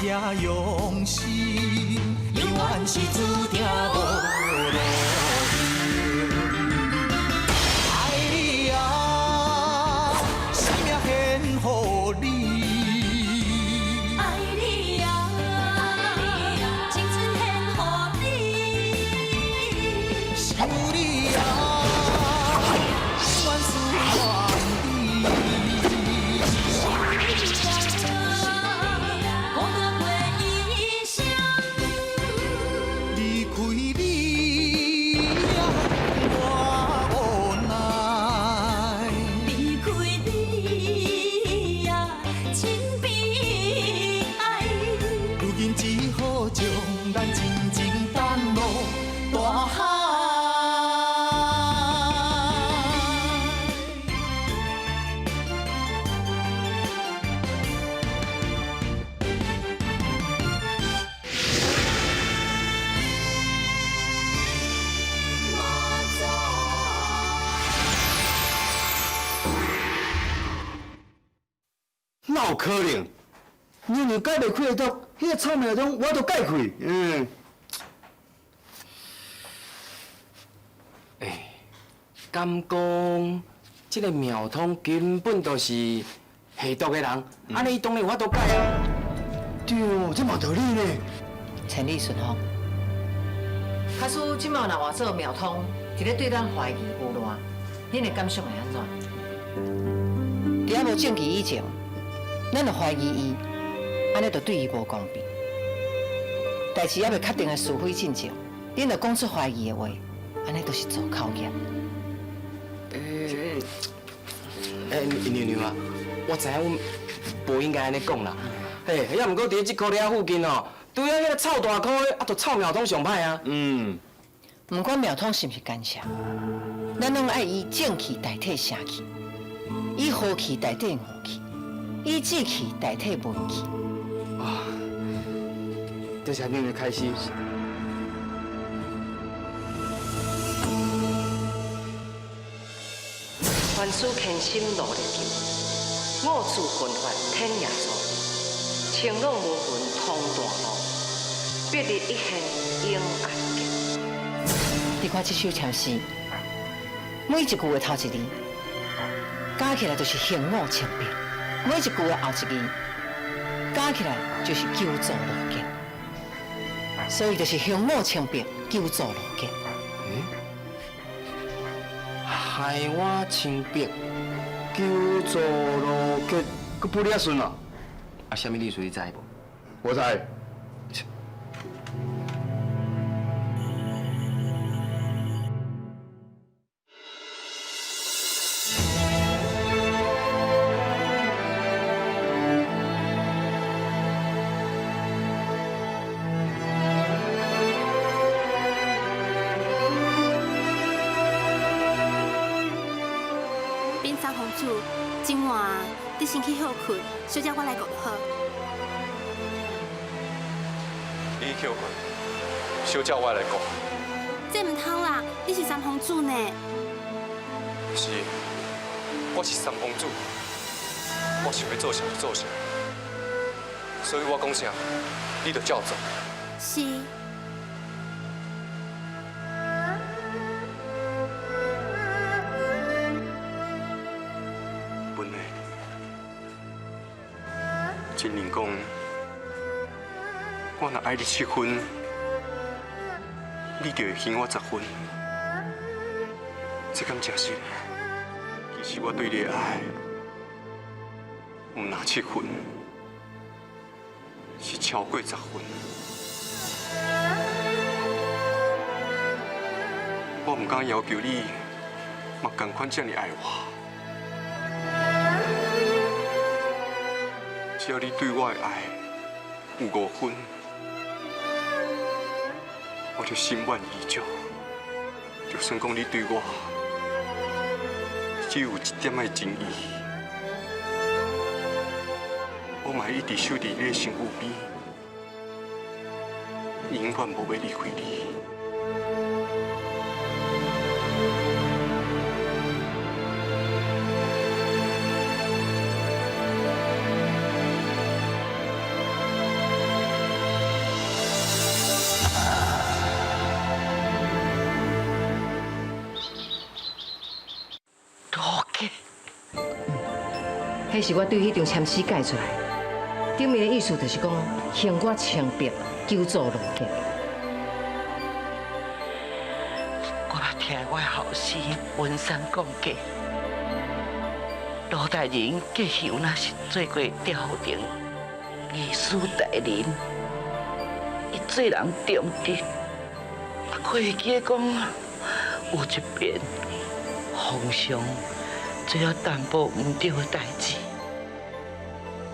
這用心，永遠是注定無路用。愛你啊，生命獻予你。愛你啊，青春獻予你。想你啊，永遠思念你。孤單過異鄉。離開你啊，我無奈。離開你啊，真悲哀。如今只好將咱靜靜等落大海。哪有可能？娘娘解袂開的毒，彼個臭苗通我都解開。嗯。欸，敢講這个苗通根本就是下毒的人，按呢伊當然有法度解啊。對哦，這嘛道理呢。千里順風，假使這馬若換做苗通，佇咧對咱懷疑誣賴，恁的感想會按怎？佇猶無證據以前，咱就懷疑伊，按呢就對伊無公平。代誌猶未確定的是非進前，恁就講出懷疑的話，按呢就是造口業。欸欸，娘娘啊，我知影阮無應該按呢講啦。嘿，也毋過佇這箍仔附近哦，除了彼个臭大箍的，啊，就臭苗通上歹啊。嗯。毋管苗通是毋是奸邪，咱攏愛以正氣代替邪氣，以和氣代替惡氣，以志氣代替文氣。啊，多謝娘娘開示。凡事虔心努力求，五處弘法天也助，晴朗無雲通大路，別日一現永安吉。你看這首禪詩，每一句的頭一字加起來就是玄武清白；每一句的後一字加起來就是求助羅傑，所以就是玄武清白，求助羅傑。海我清白，求助羅傑，閣不離仔順啊？啊，啥物意思你知無？我知。稟三皇子，今晚你先去歇睏，小姐我來顧就好。你去歇睏，小姐我來顧。這毋通啦，你是三皇子呢。是，我是三皇子，我想欲做啥就做啥，所以我講啥，你就照做。是。文的，真靈講，我若愛你七分，你就會還我十分，這敢誠實？其實我對你的愛，毋若七分，是超過十分。我毋敢要求你，嘛仝款這呢愛我。只要你對我的愛有五分，我就心滿意足。就算講你對我只有一點仔情意，我嘛會一直守佇你的身軀邊，永遠無欲離開你。彼是我對彼張簽詩改出來，頂面的意思就是講，還我清白，救助羅傑。我捌聽我後生文山講過，羅大人結婚若是做過朝廷御史大人，伊做人忠直，啊，可會記得講有一遍皇上做了淡薄毋對的代誌，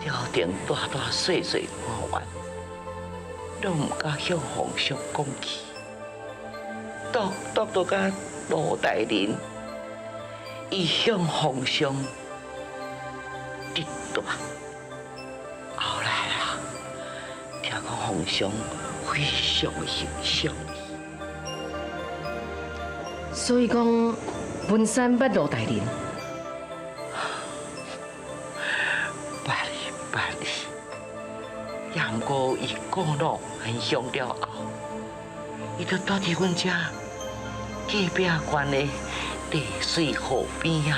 朝廷大大細細官員，攏毋敢向皇上講起。獨獨到甲羅大人，伊向皇上直斷。後來啊，聽講皇上非常欣賞伊。所以講，文山捌羅大人。捌伊捌伊，也毋過伊過路很鄉了後，伊就住佇阮遮隔壁縣的麗水河邊啊。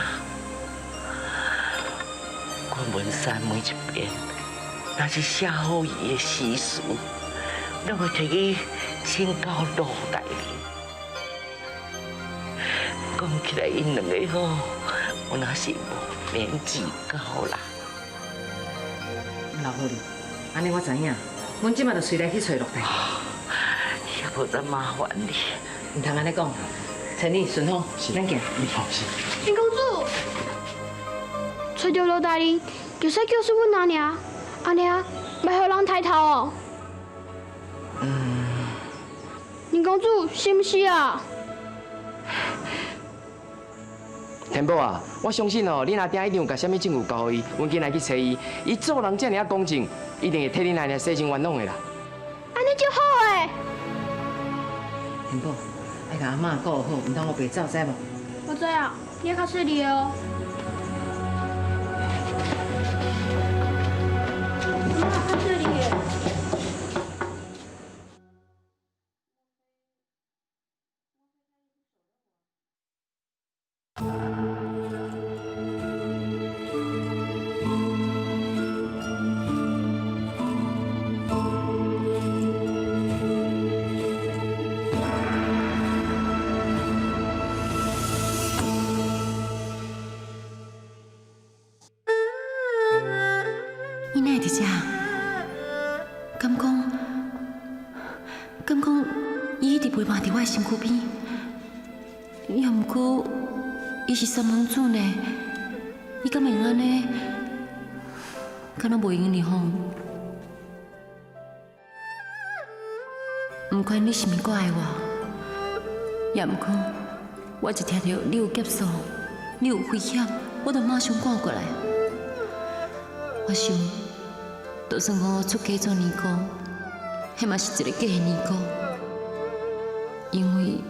阮文山每一遍，若是寫好伊的詩詞，攏會提去請教羅大人。講起來，𪜶兩个吼，有那是忘年之交啦。老夫人，按呢我知影，阮這馬就隨來去揣羅大人。也無再麻煩你。毋通按呢講，千里順風，咱行。是。林公主，揣著羅大人，就使救出阮阿娘，阿娘，袂予人刣頭哦。嗯。林公主，是毋是啊？天寶啊，我相信哦，恁阿爹一定有共啥物證據交予伊，阮緊來去揣伊。伊做人遮爾仔公正，一定會替恁阿娘洗清冤枉的啦。按呢就好的。天寶，愛共阿嬤顧好，毋通烏白走，知無？我知啊，你較細膩哦。阿嬤較細膩的。伊哪會佇遮？敢講，敢講，伊一直陪伴佇我的身軀邊。也毋過，伊是三皇子呢，伊敢會用按呢？敢若袂用哩吼？毋管你是毋是閣愛我，也毋過，我一聽著你有劫數，你有危險，我就馬上趕過來。我想，就算講我出家做尼姑，彼嘛是一個假的尼姑，因為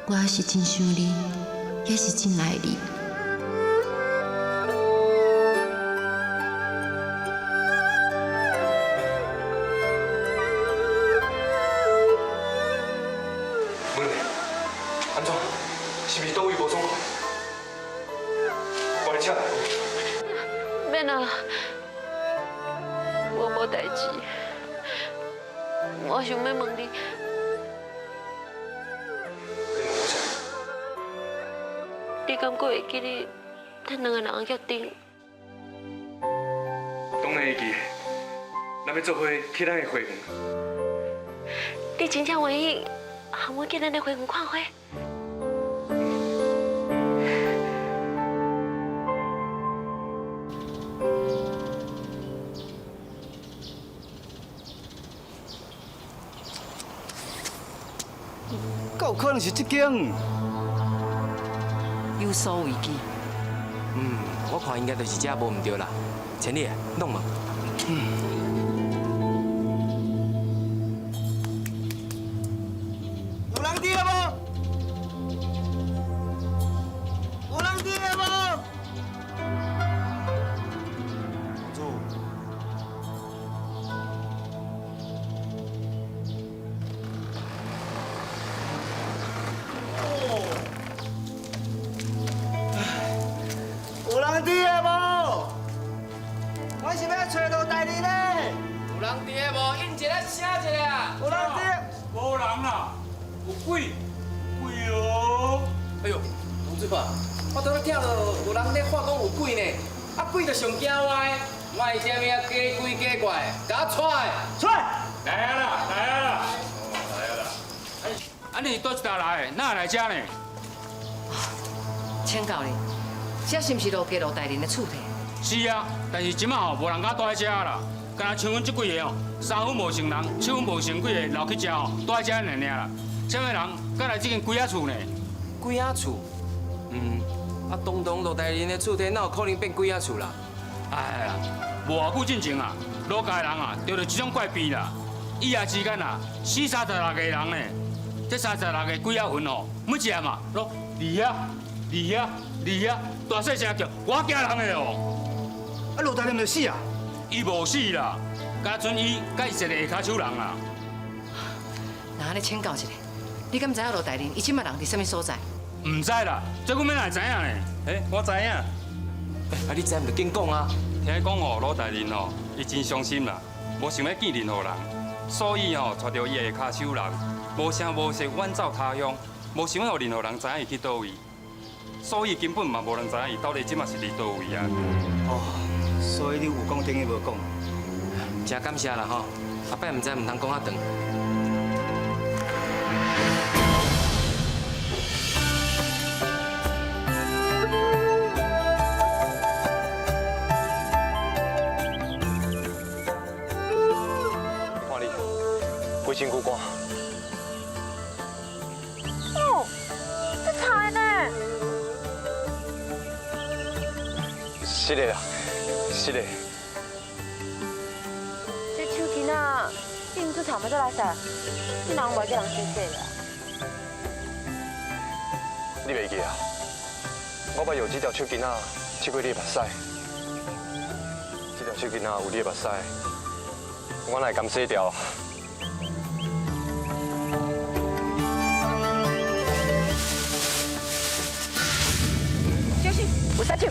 我還是真想你，也是真愛你。問你，按怎？是毋是佗位無爽快？我來請。免啦，我無代誌。我想欲問你，你問我啥？你敢閣會記得咱兩個人的約定？當然會記，咱欲做伙去咱的花園。你真正願意予我去咱的花園看花？敢有可能是這間？有所為記。嗯，我看應該就是這無毋對啦。千里，弄嘛。有人佇咧無？有人佇咧無？公主。有人佇咧無？找罗大人咧。有人伫的无？应一下声一下啊！有人伫？无人啦，有鬼！鬼哦！哎呦，王主管，我拄仔听到有人咧话讲有鬼呢，啊鬼就上惊我的，莫啥物啊假鬼假怪，共我出来！出来！来啊啦，来啊啦！来啊啦！啊，你是佗一搭来的，哪会来遮呢？请教你，这是毋是罗家罗大人的厝体？是啊，但是这马吼无人敢住佇遮啦。敢若像阮这几个哦，三分无成人，七分无成几个留去遮吼，住佇遮尔尔啦。啥物人敢来这间鬼仔厝呢？鬼仔厝？嗯，啊，堂堂罗大人的厝体，哪有可能变鬼仔厝啦？哎呀，无偌久进前啊，罗家人啊，得著这种怪病啦，一夜之间啊，死36个人呢。这36个鬼仔魂哦，每一个嘛，拢离遐、离遐、离遐，大细声叫，我惊人的哦。啊，罗大人就死啊？伊无死啦，敢准伊佮伊一个下跤手人啦。那按呢请教一下，你敢知影罗大人伊这马人伫啥物所在？毋知啦，这阮欲哪会知影呢？欸，我知影。啊，你知毋就紧讲啊！听讲吼，罗大人吼，伊真伤心啦，无想欲见任何人，所以吼，带著伊的下跤手人，无声无息远走他乡，无想欲予任何人知影伊去佗位，所以根本嘛无人知影伊到底这马是伫佗位啊。哦，所以你有讲等于无讲。真感谢啦吼，后摆毋知毋通讲较长。看你，规身躯汗。哦，这菜呢？是的啦，是的。这手巾仔变做臭物做垃圾，你哪有无叫人洗洗啦？你袂记啊？我捌用这条手巾仔拭过你的目屎，这条手巾仔有你的目屎，我哪会甘洗掉啊？小心，有杀手！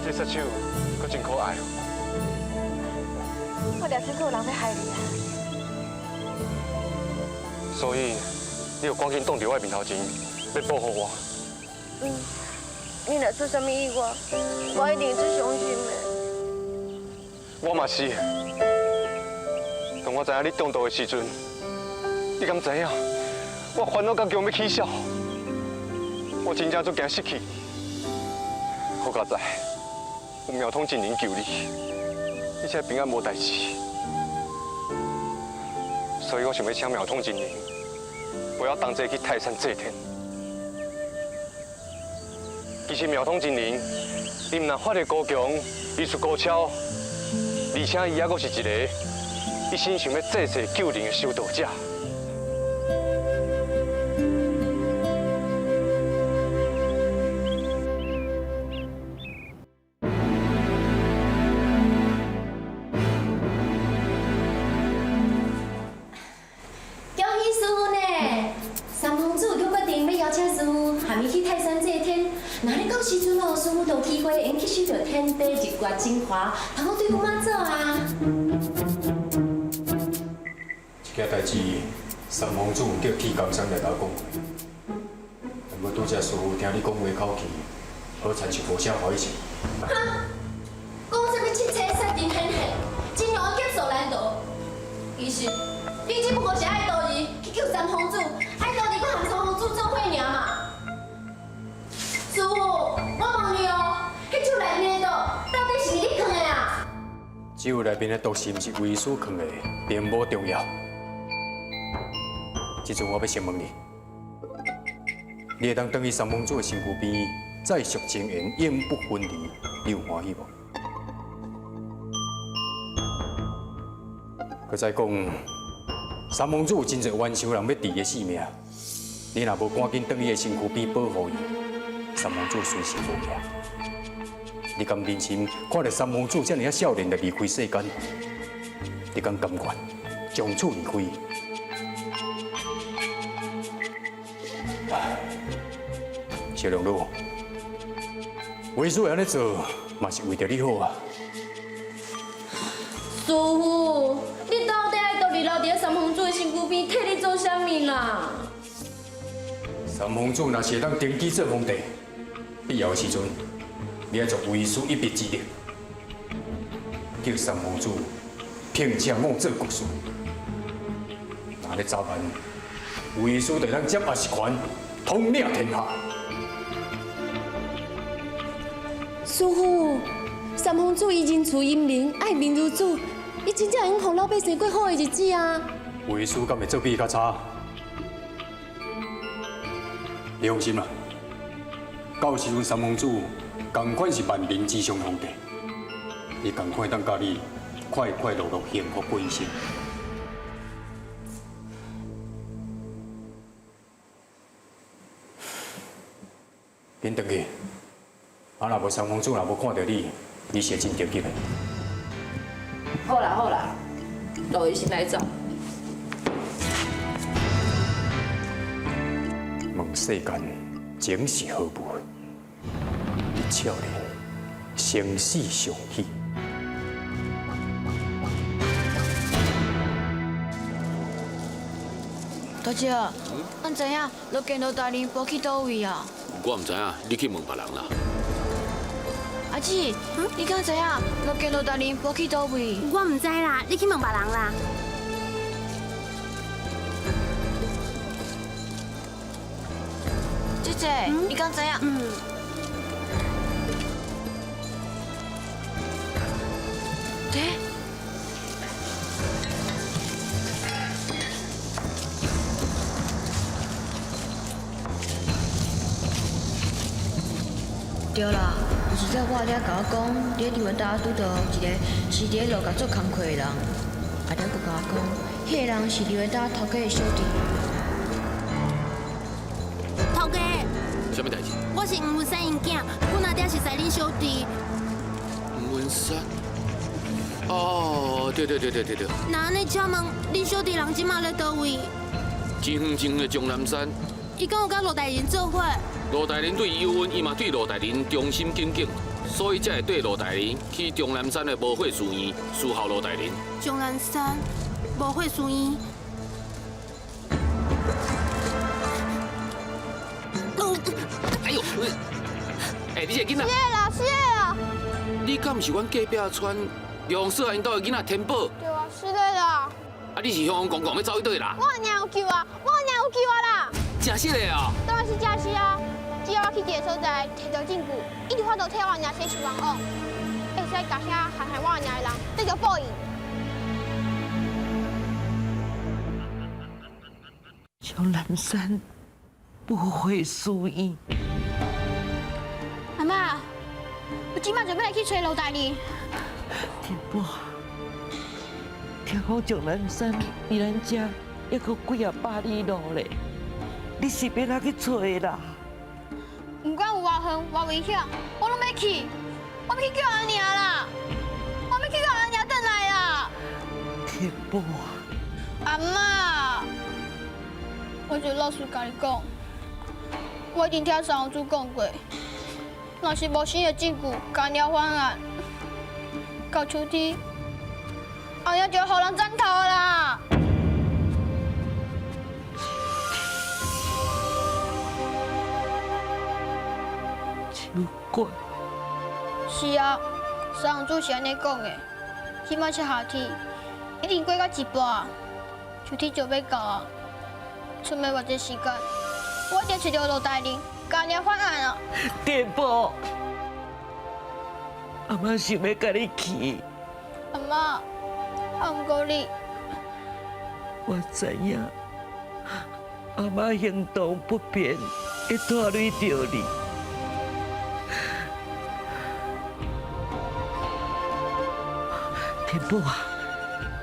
这杀手阁真可爱。我掠清阁有人欲害你啊！所以你著赶紧挡伫我的面头前，欲保护我。嗯，你若出啥物意外，我一定足伤心的。我嘛是。当我知影你中毒的时阵，你敢知影？我烦恼到强欲起痟，我真正足惊失去。好佳哉，有妙通真人救你，你才平安无代志。所以我想欲请妙通真人，陪我同齐去泰山祭天。其实妙通真人，伊毋但法力高强，医术高超，而且伊犹阁是一个一心想欲济世救人的修道者。恭喜师父呢！三公主阁决定欲邀请师父和伊去泰山祭天。若按呢到时阵哦，师父就有机会会用去收著天地日月精华，通好对付妈祖啊！这件代志，三公主有叫铁公山来共我讲过，毋过拄才师父听你讲话口气，好亲像无啥欢喜。哈！讲啥物七星杀人显现，真让我劫数难逃。其实，你只不过是爱徒儿去救三公主，爱徒儿阁和三公主做伙尔嘛。师父，我问你哦，彼手内面的毒到底是毋是你囥的啊？酒内面的毒是毋是为师囥的，并无重要。这阵我欲先问你，你会当转去三公主的身躯边，再续情缘，永不分离，你有欢喜无？阁再讲，三公主有真济冤仇人欲治伊的性命，你若无赶紧转去伊的身躯边保护伊，三公主随时无去。你敢忍心看著三公主这尔仔少年就离开世间？你敢甘愿从此离开？小龙女，为师会按呢做，嘛是为著你好啊。师父，你到底爱独自留伫三皇子的身躯边，替你做啥物啦？三皇子若是会当登基做皇帝，必要的时阵，你爱助为师一臂之力，叫三皇子聘请我做国师。若咧早办，为师就会当掌握实权，统领天下。师父，三皇子伊仁慈英明，爱民如子，伊真正会用予老百姓过好的日子啊！为师敢会做比伊较差？你放心啦，到时阵三皇子仝款是万民之上皇帝，伊仝款会当佮你快快乐乐幸福过一生。紧转去，啊！若无三皇子若无看著你，你是会真著急的。好啦好啦，罗医生来走。问世间情是何物？一笑脸，生死相许。大姐，咱知影罗建罗大人无去佗位啊？我毋知影，你去问别人啦。阿姊，你敢知影罗建罗大人无去佗位？我毋知啦，你去问别人啦。姐姐，你敢知影？嗯。对。对啦，就是这我了共我讲，伫咧伫阮兜拄著一个是伫咧路角做工课的人，啊了阁共我讲，彼个人是伫阮兜头家的小弟。头家，啥物代志？我是黄文山𪜶囝，阮阿爹熟似恁小弟。黄文山？哦，对对对对对对。那按呢，请问恁小弟人这马咧佗位？真远真远的终南山。伊敢有佮罗大人做伙？罗大人对伊有恩，伊嘛对罗大人忠心耿耿，所以才会缀罗大人去终南山的无悔寺院侍候罗大人。终南山无悔寺院。哎呦！哎，你这囡仔。是的啦，是的啦。你敢毋是阮隔壁村梁少𪜶兜的囡仔天宝？对啊，是的啦。啊，你是雄雄戆戆欲走去佗啦？我娘有救啊！我娘有救啊啦！真实的哦？当然是真实啊！只要我去一个所在提著证据，伊就有法度替我娘洗手冤枉，会使共遐陷害我娘的人得著报应。终南山无悔寺院。阿嬤，我这马就欲来去揣罗大人。天宝，听讲终南山离咱遮犹阁几仔百里路咧，你是欲怎去揣啦？不管有偌远、偌危险，我拢欲去。我欲去救阿娘啦！我欲去救阿娘转来啦！天宝啊！阿嬤，我就老实共你讲，我已经听三王子讲过，若是无新的证据共阿娘翻案，到秋天，阿娘就会予人斩头啦！秋官。是啊，三王子是按呢讲的。这马是夏天，已经过到一半，秋天就欲到啊。賰欲偌济时间，我一定揣著罗大人，共阿娘翻案啊！天宝，阿嬤想欲共你去。阿嬤，啊，毋过你，我知影，阿妈行动不便，会拖累著你。天宝啊，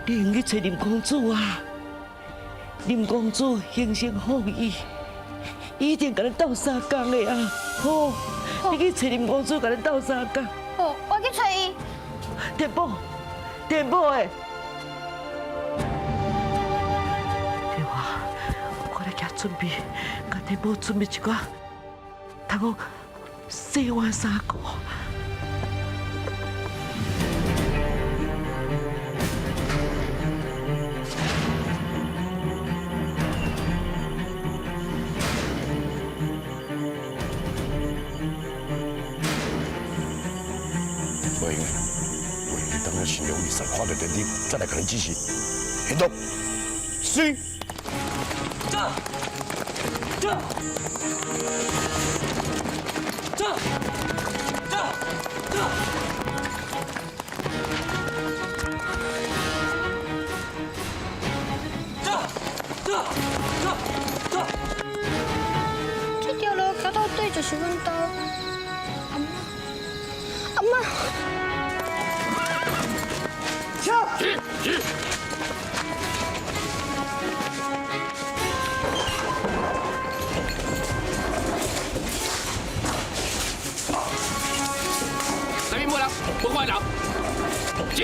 你用去揣林公子啊！林公子行善好义，一定共咱斗相共的啊！好，你去揣林公子，共咱斗相共。好，我去揣伊。天宝，天宝的。天华，我来遐准备，共天宝准备一寡，通好洗碗衫裤。袂用的，袂用，等我新娘伊实看著电梯，再来共你指示。行动。是。走。走。走。走。走。走。走。走。走。這條路行到底就是阮兜。阿嬤，阿嬤。跳。是。内面无人，无看人。是。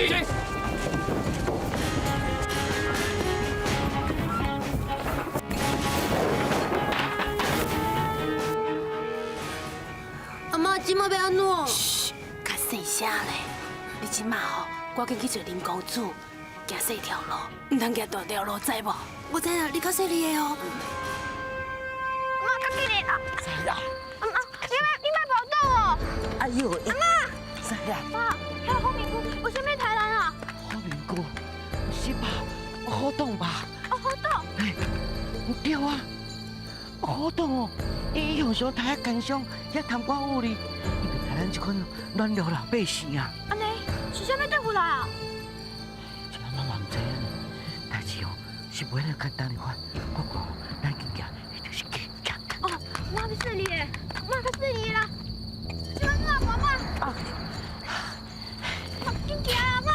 阿嬤，这马欲按怎？嘘，较细声咧。你这马吼，赶紧去揣林公子，行细条路，毋通行大条路，知无？我知啦，你较细腻的哦。阿嬤，较紧咧啦！知啦。阿嬤，你莫跑动哦。哎呦，阿嬤。知啦。爸，遐好面具，为啥物杀人啊？好面具，是吧？好挡吧？哦，好挡。哎，毋对啊，好挡哦，伊向上刣遐奸商，遐贪官污吏，伊袂刣咱这款软弱老百姓啊。按呢，是啥物对付来啊？这妈嘛毋知影呢，代志哦是袂那简单的款，我看咱紧行，一定是紧行。哦，妈较细腻的，妈较细腻啦。这安怎妈妈？啊！紧行啊，妈！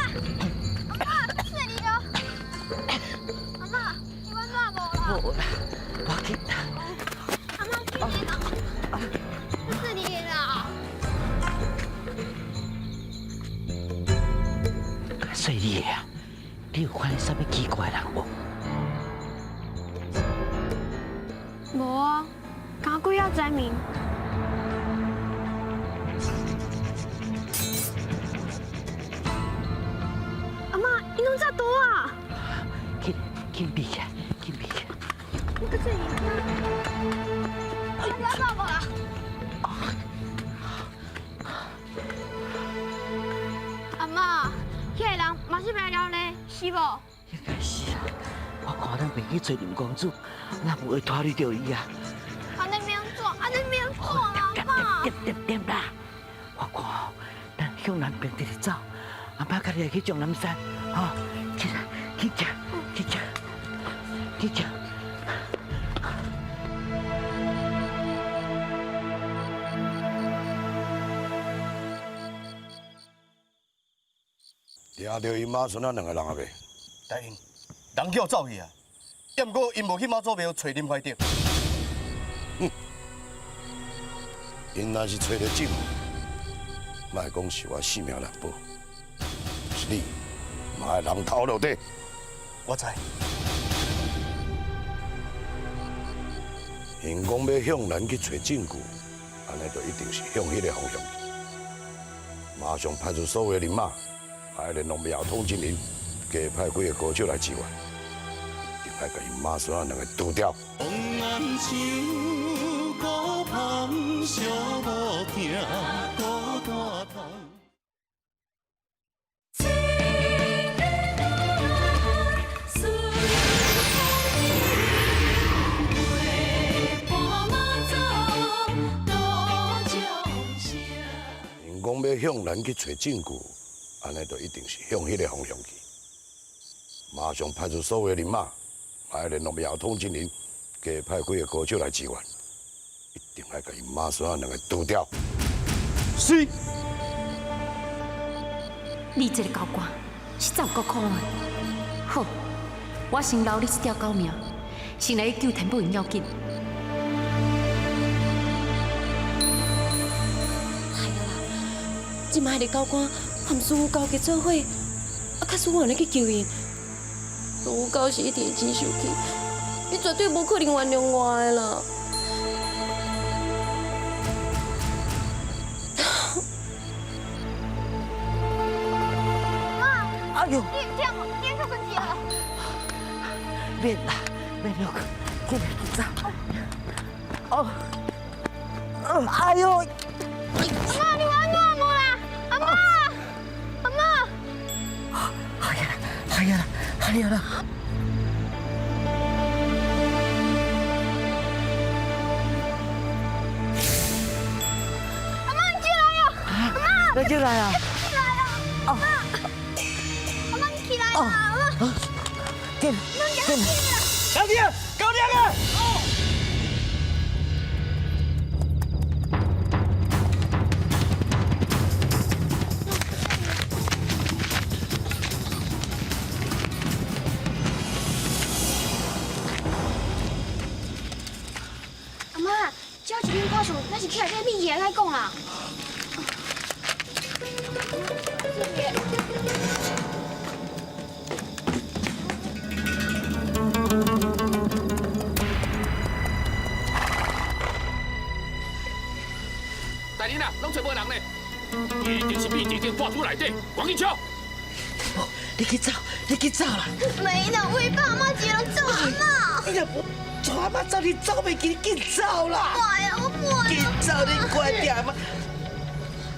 阿嬤，细腻哦。阿嬤，你安怎无啦？无啦，无要紧啦。阿嬤，紧啦！细腻的啦。细腻的啊，你有看见啥物奇怪的人无？无啊，敢几仔灾民。阿嬤，𪜶拢遮多啊！紧紧避起来，紧避起来。我阁这里。阿爸无啦。阿嬤，遐个人嘛是袂了呢，是无？应该是啊，我看咱袂去揣林公子，那无会拖累著伊啊。按呢免做，按呢免做啦，阿嬤。点点点啦！我看咱向南边直直走，阿妈家己来去终南山，吼，起来，去食，去食，去食。抓著𪜶妈孙仔两个人啊未？大人，人叫走去啊，也毋过𪜶无去妈祖庙揣林怀德。哼，𪜶若是揣著证据，莫讲是我性命难保，是你，嘛爱人头落地。我知。𪜶讲欲向咱去揣证据，按呢就一定是向彼个方向去。马上派出所有的人马，爱联络庙统阵营，加派几个高手来支援，一定爱共𪜶妈孙仔两个除掉。𪜶讲欲向咱去揣证据，按呢就一定是向彼个方向去。马上派出所有的人马，爱联络庙统真营，加派几个高手来支援，一定爱共𪜶妈孙仔两个除掉。是。你这个狗官实在有够可爱。好，我先留你这条狗命，先来去救天宝因要紧。哎呀啦，这摆彼个狗官和师父勾结做伙，啊，假使我按呢去救𪜶，师父到时一定会真生气，伊绝对无可能原谅我的啦。妈，哎呦，你唔听哦，你去困觉。免啦，免落去，紧紧走。哦，哎呦！阿妈，你有按怎无啦？阿妈，阿妈。哎呀，哎呀，哎呀啦！阿妈，你进来哦！阿妈，你进来啊！起来啊！阿妈，阿妈，你起来啊！阿妈，紧，紧，老弟，高亮啊！阿妈，只要一间歌手，咱是起来这秘起来讲啦。大人啊，拢揣无人呢，一定是秘境顶挂出内底，赶紧敲！你去走，你去走啦！没呢，我爸妈一个人走阿妈。你若无带阿妈走，你走袂记，你紧走啦！我呀，我不爱。紧走，你乖点阿妈。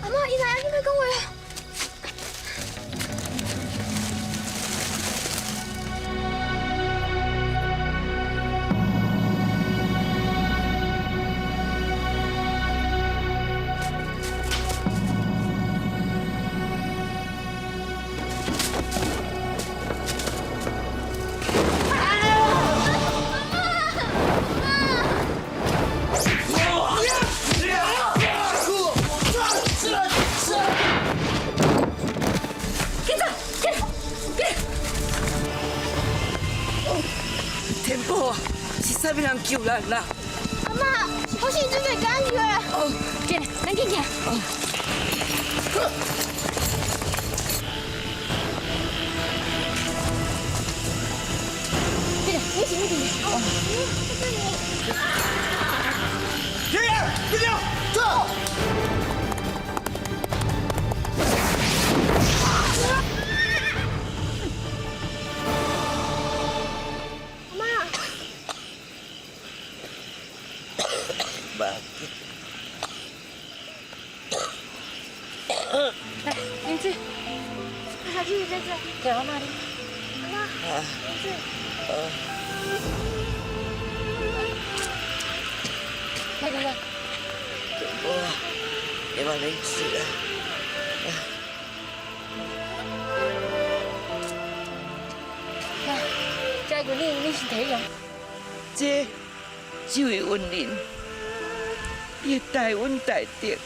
阿妈，伊来啊，你莫讲话啊。紧走，紧，紧！天宝啊，是啥物人救咱啦？阿妈，我是准备赶去的。哦，紧，咱紧行。这个，你是你是。哦，爷爷，别掉，走。阿妈。来，林子，下去在这。给阿妈哩。阿妈，林子。来来来。天宝啊，你嘛免水啊。来，这个你先提用。这位恩人，伊大恩大德，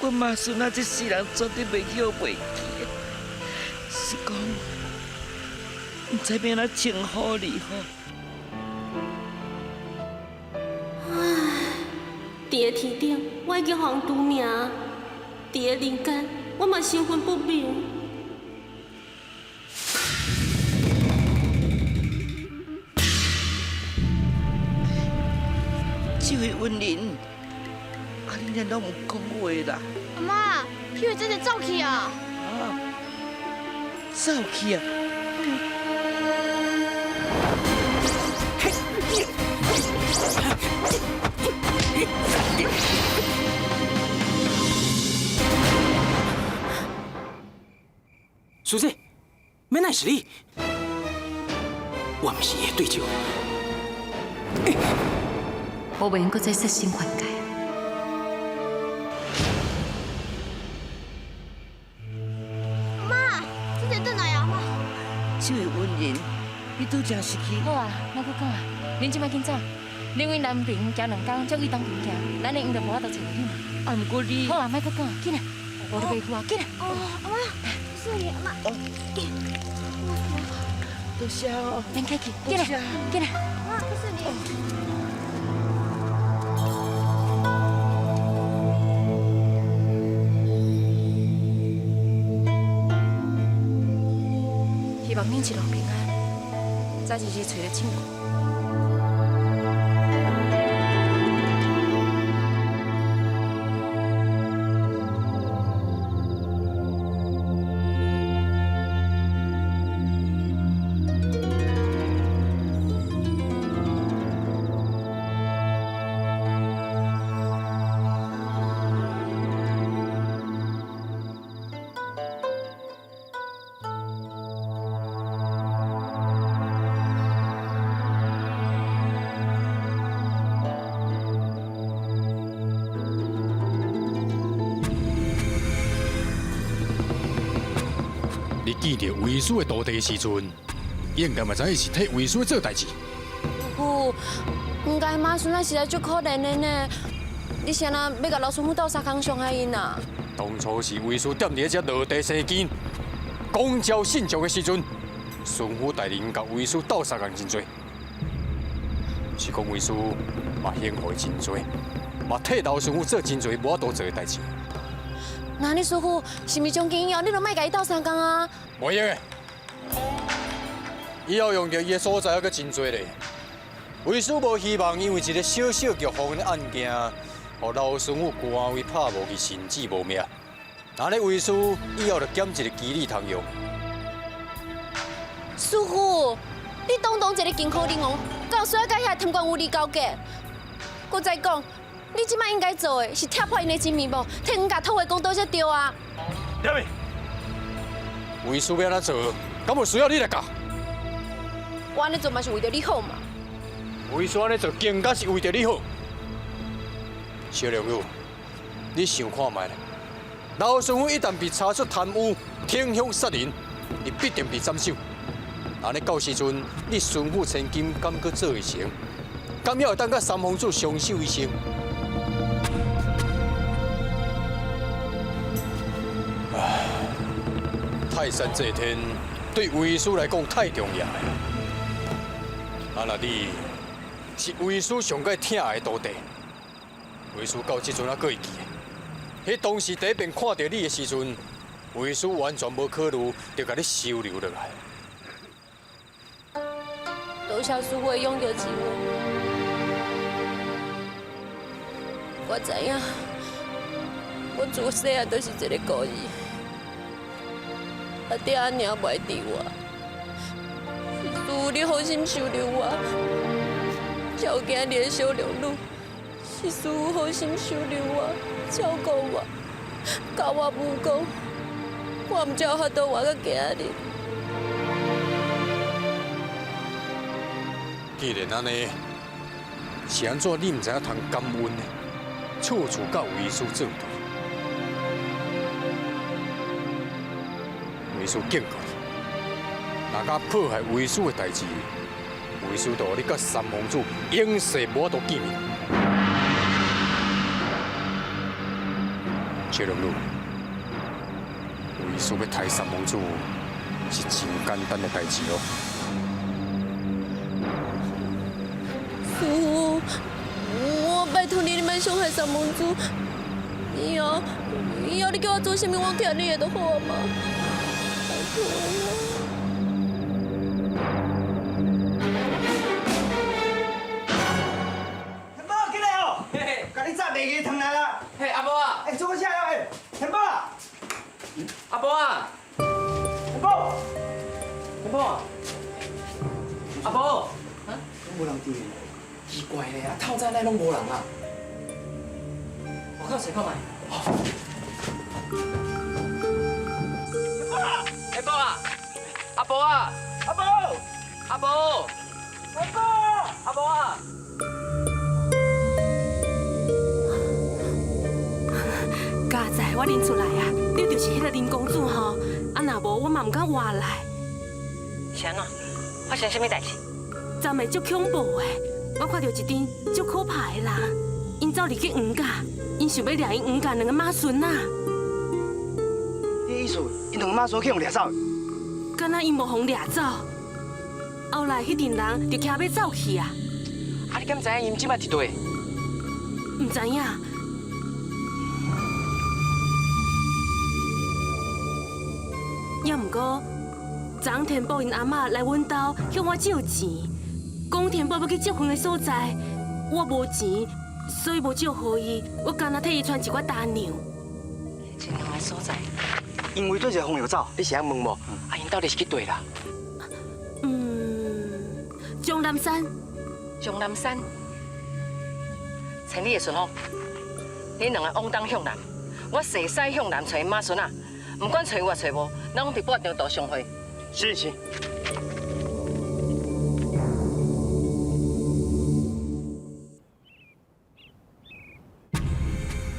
阮妈孙仔这世人绝对袂晓袂记的。是讲，毋知欲按怎称呼你吼。唉，伫个天顶，我已经予人除名；伫个人间，我嘛身份不明。这位恩人，啊，你哪拢毋讲话啦？阿妈，彼位真是走去啊！啊，走去啊！师姐，免乃是你，我毋是伊的对手。我袂用阁再设身犯戒。阿妈，这个转来啊，阿妈。这位恩人，你拄才是去？好啊，莫阁讲啊，恁这摆紧走，恁为南平行两工，才为东平行，咱的闲就无法度揣著你嘛。啊，毋过你…… 好啊，莫阁讲啊，紧来，无就袂赴啊，紧来。哦，阿妈，谢你阿妈。多谢哦。免客气，紧来，紧来。阿妈，谢你。希望恁一路平安，早日日揣著证据。你见著为师的徒弟的时阵，应该嘛知影是替为师做代志。姑，黄家马孙仔实在足可怜的呢。你是按怎欲共老孙夫斗相共伤害𪜶啊？当初是为师踮伫遮落地生根，广招信众的时阵，巡抚大人共为师斗相共真济，是讲为师嘛幸福真济，嘛替老巡抚做真济无法度做的代志。那你师父是毋是从今以后你都莫共伊斗相共啊？袂用的，以后用著伊的所在还阁真济咧。为师无希望因为一个小小剧方的案件，予老巡抚官位拍无去，甚至无命。那咧为师以后就减一个机理通用。师父，你堂堂一个金科灵王，敢有需要佮遐贪官污吏勾结？阁再讲，你这摆应该做的是拆破𪜶的真面目，替黄家讨回公道才对啊！踮咪，为师欲按怎做，敢有需要你来教？我按呢做嘛是为著你好嘛。为师按呢做，更加是为著你好。小龙女，你想看觅咧？老巡抚一旦被查出贪污、天凶杀人，伊必定被斩首。按呢到时阵，你巡抚千金敢阁做会成？敢还会当佮三皇子相守一生？唉，泰山这天对为师来讲太重要了。啊，若你是为师上盖疼爱的徒弟，为师到这阵还阁会记得。彼当时第一遍看著你的时阵，为师完全无考虑，就共你收留落来。多谢师父的养育之恩，我知影，我自细汉就是一个孤儿，阿爹阿娘袂伫我，是师父你好心收留我，才有今日的小龙女。是师父好心收留我，照顾我，教我武功，我毋才有法度活到今日。既然按呢，是按怎你毋知影通感恩呢？处处佮为师做对，为师警告你，若敢破坏为师的代志，为师就予你佮三皇子永世无法度见面。小龙女，为师欲刣三皇子是真简单的代志哦。师父，我拜托你，你莫伤害三皇子。以后，以后你叫我做啥物，我听你的就好啊嘛。拜托啦。天宝，起来哦！共你早袂记转来啦。嘿，阿婆啊！哎，做啥了？哎，天宝啊！阿婆啊！天宝，天宝，阿婆，啊？拢无人伫。奇怪咧，啊，透早来拢无人啊。我靠，谁看觅？天宝啊！阿婆啊！阿婆！阿婆！阿婆！阿婆啊！佳哉，我认出来啊，你就是彼个林公子吼。啊，若无我嘛毋敢活来。是按怎？发生啥物代志？昨暝足恐怖的，我看著一阵足可怕的人，𪜶走入去黄家，𪜶想欲掠𪜶黄家两个马孙仔。你的意思，𪜶两个马孙去予掠走？敢若𪜶无予掠走，后来彼阵人就骑马走去啊。啊，你敢知影𪜶这摆伫佗？毋知影。也毋过，昨昏天宝𪜶阿嬷来阮兜向我借钱，讲天宝欲去结婚的所在，我无钱，所以无借予伊。我干焦替伊传一寡单粮。这两个所在，因为对一个方向走，你是想问无？啊，𪜶到底是去佗啦？终南山。终南山。千里的顺风，你两个往东向南，我西西向南揣马孙仔。不管揣有抑揣无，咱拢伫半中途相会。是是。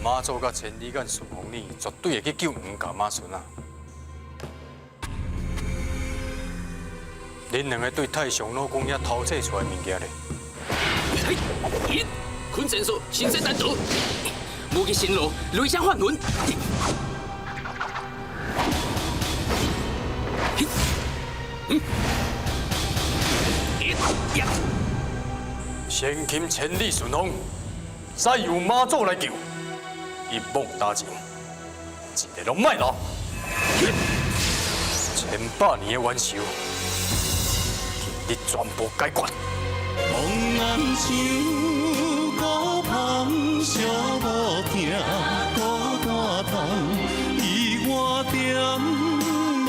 马祖佮千里眼顺风耳绝对会去救黄家马孙仔。恁两个对太上老君遐偷窃出来物件咧？嘿，坤神术，神仙难逃，无极神罗，雷声幻魂。先擒千里顺风，再由马祖来救，一网打尽，一个拢莫留。千百年的冤仇，今日全部解决。梦难想，孤芳寂无疼，孤单痛，伊我点无。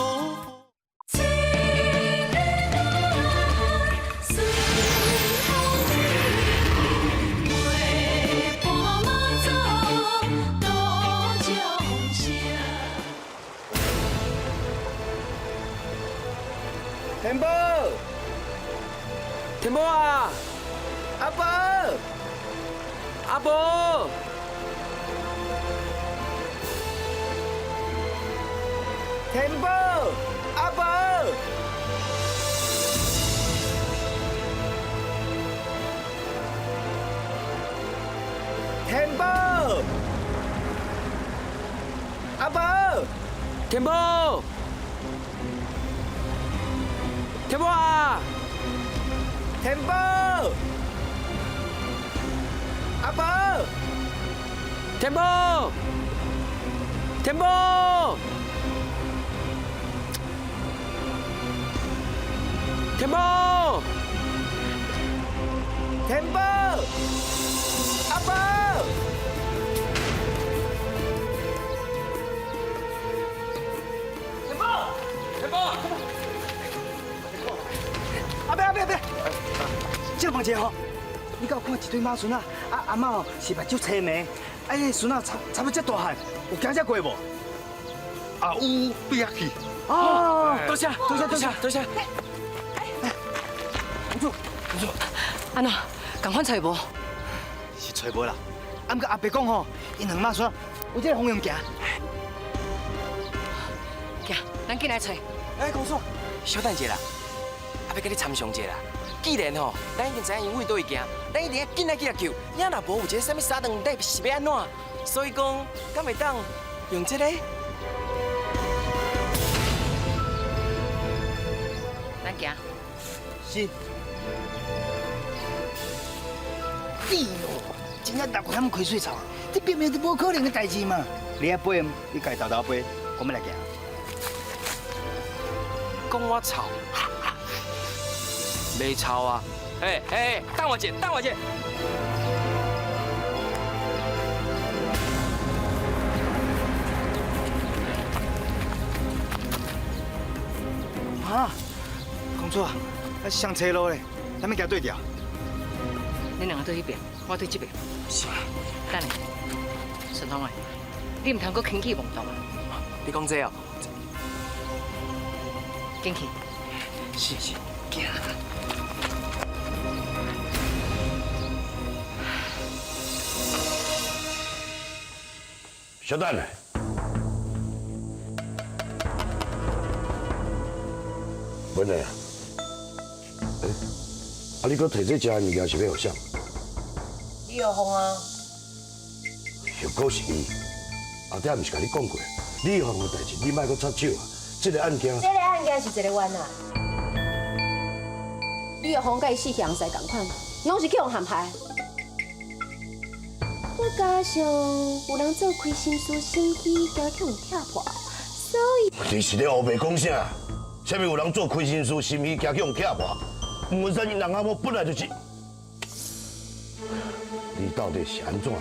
天宝，天宝啊！阿宝，阿宝，天宝，阿宝，天宝，阿宝，天宝，天宝啊！天宝，阿宝，天宝，天宝，天宝，天宝，阿宝，天宝，天宝，阿伯阿伯阿伯，借问一下吼，你敢有看一对马孙仔？啊阿嬷吼是目睭青眉，啊彼个孙仔差不多遮大汉，有行遮过无？啊有，对遐去。哦，多谢多谢多谢多谢。公主，公主，按怎？仝款揣无？是揣无啦。啊，毋过阿伯讲吼，𪜶两马孙有这个方向行。行，咱紧来揣。哎，公主，小等一下啦，阿欲佮你参详一下啦。既然吼，咱已经知影𪜶为佗位行，咱一定要紧来去来救。遐若无有一个啥物三顿底是欲按怎？所以讲，敢会当用这个？咱行。是。哎呦，真正六个险开水臭，这明明就无可能的代志嘛！你爱飞，你家己偷偷飞，我们来行。讲我臭，袂臭啊！哎哎，等我一下，等我一下。啊，公主啊，上车路咧，咱欲行对调。你两个对彼边，我对这边。是。等下，顺风啊，你毋通阁轻举妄动啊！你讲这哦？紧去。是是，行。小等下，文磊，啊，你阁提这食的物件是欲予啥？李玉凤啊。又阁是伊，阿爹毋是共你讲过，李玉凤的代志你莫阁插手啊。这个案件，这个案件是一个冤案。李玉凤佮伊死相似仝款，拢是去予陷害。阁加上有人做亏心事，心虚，惊去予拆破，所以你是咧乌白讲啥？啥物有人做亏心事，心虚惊去予拆破？吴文山𪜶人仔某本来就是，你到底是按怎啊？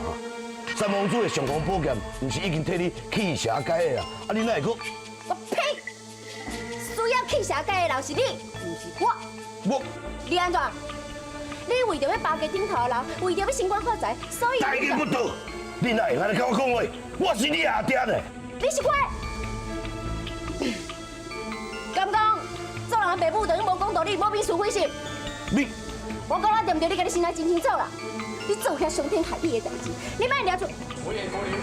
三王子的尚方宝剑，毋是已经替你去邪解厄啊？啊，你哪会阁？我呸！需要去邪解的人是你，毋是我。我，你按怎？你为著欲巴结顶头的人，为著欲升官发财，所以代志不对，你哪会按呢共我讲话？我是你阿爹呢。你是鬼？敢讲做人的爸母就无讲道理，无明是非是？你，我讲啊对毋对？你家己心内真清楚啦。你做遐伤天害理的代志，你莫掠出。我演姑娘。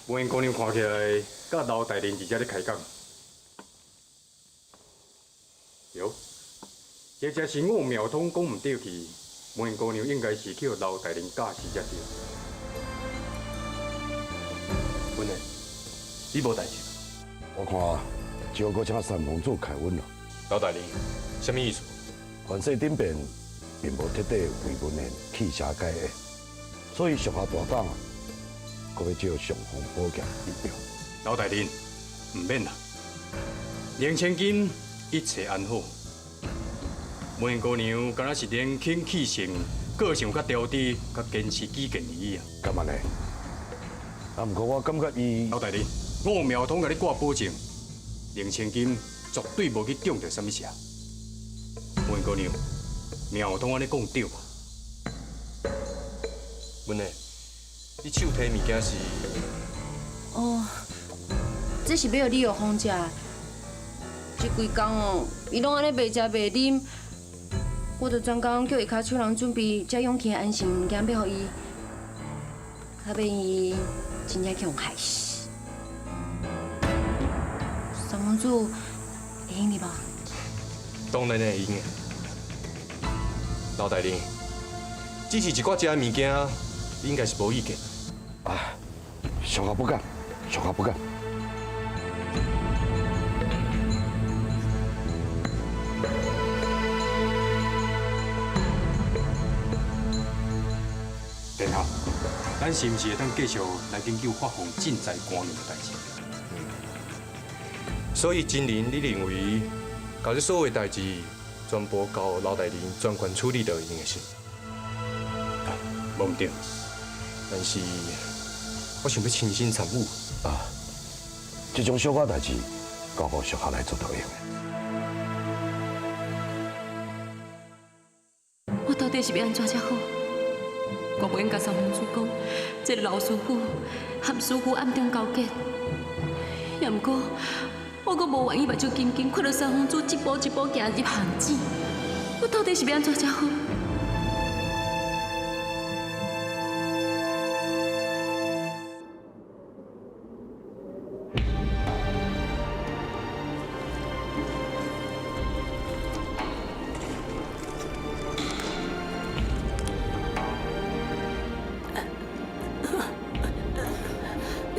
文姑娘看起来，佮刘大人伫遮咧开讲。对，这才是我苗通讲毋对去，文姑娘应该是去予刘大人教示才对。文的，你无代志？我看只好阁请三王子开阮咯。刘大人，啥物意思？凡世顶边并无彻底为文献去邪解厄，所以属下大胆，阁欲借尚方宝剑一用。刘大人，毋免啦，宁千金一切安好。文姑娘敢若是年轻气盛，个性较调直，较坚持己见而已啊。敢按呢？啊，毋过我感觉伊…… 刘大人，我苗通共你挂保证，宁千金绝对无去中著啥物邪。文姑娘，苗通按呢讲对无？文的，你手提物件是？哦，这是欲予李玉凤食的。这规工哦，伊拢按呢袂食袂啉，我就专工叫伊跤手人准备这养气的安神物件，欲予伊，较免伊真正去予害死。三公子会用得无？当然会用的。刘大人，只是一寡食的物件，你应该是无意见。啊，属下不敢，属下不敢。殿下，咱是毋是会当继续来研究发放赈灾官粮的代志？所以，真人，你认为，共这所有代志全部交刘大人专权处理就会用的是？无毋对，但是我想欲亲身参与。啊，这种小可代志，交予属下来做就用的。我到底是欲按怎才好？我袂用共三公主讲，这个老师傅和师傅暗中勾结，也毋过我阁无愿意目睭金金看著三公主一步一步行入陷阱。我到底是欲按怎才好？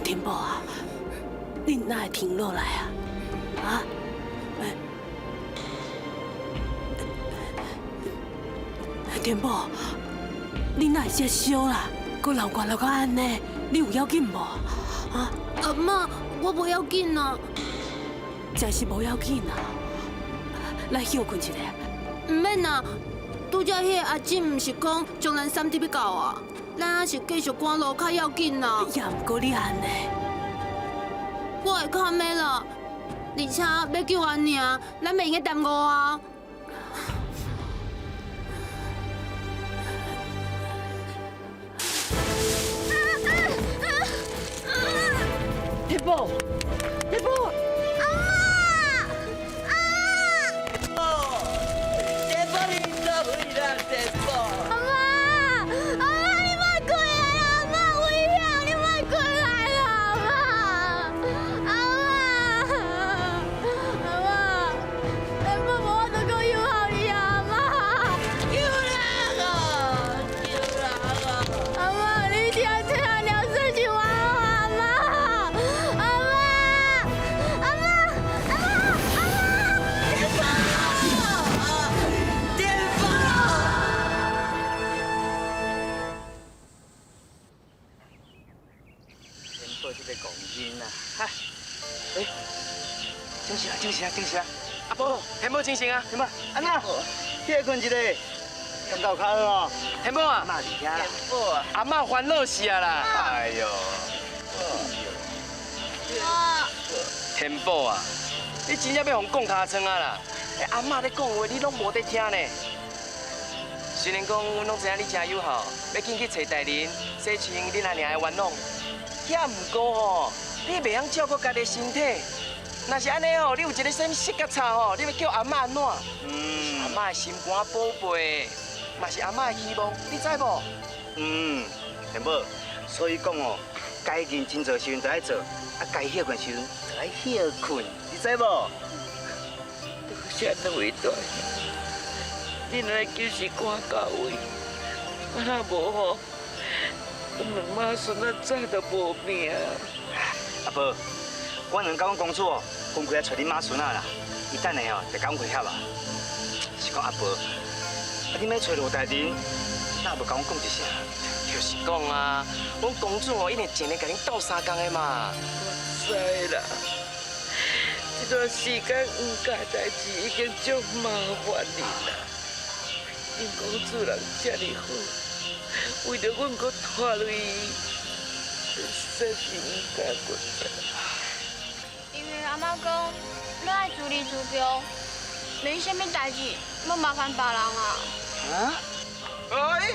天宝啊，你哪会停落来啊？啊？天宝，你哪会遮烧啦？阁流汗流到按呢？你有要紧无？啊？阿嬷，我无要紧啊。真是无要紧啊。来歇睏一下。毋免啦，拄才彼个阿姊毋是讲终南山伫欲到啊？咱还是继续赶路较要紧啦。也毋过你按呢？我会较慢啦，而且欲救阿娘，咱袂用得耽误啊。天宝，天宝，阿嬷，啊！天宝，你做回啦，天宝。阿嬷，阿嬷，你莫过来啦，阿嬷，危险，你莫过来啦，阿嬷，阿嬷。哎，精神啊，精神啊，精神啊！阿婆，天宝精神啊！天宝，安怎？歇困一下，感觉有较好哦。天宝啊，阿嬷伫遐啦。阿嬷烦恼死啊啦！哎呦，天宝啊，你真正欲予人讲尻川啊啦！阿嬷咧讲话，你拢无伫听呢。虽然讲阮拢知影你真友好，欲紧去揣大人，洗清恁阿娘的冤枉，也毋过吼，你袂晓照顾家己的身体。若是按呢吼，你有一个啥物失甲差吼，你欲叫阿嬷按怎？嗯，阿嬷的心肝宝贝，嘛是阿嬷的希望，你知无？嗯，天宝，所以讲哦，该认真做时阵就爱做，啊，该歇睏时阵就爱歇睏，你知无？多谢两位大兄，恁来及时赶到位，啊若无吼，阮两妈孙仔早就无命。阿婆，我两佮阮公主哦，分开来揣恁妈孙仔啦，伊等下哦就共阮会合啊。是讲阿婆，啊你欲揣罗大人，哪无共阮讲一声？就是讲啊，阮公主哦，一定尽力共恁斗相共的嘛。我知啦，这段时间黄家代志已经足麻烦你啦。因公主人这么好，为著阮阁拖累伊，实在是毋敢过来。因为阿嬷讲，你爱自立自强，免啥物代志，莫麻烦别人啊。啊？哎，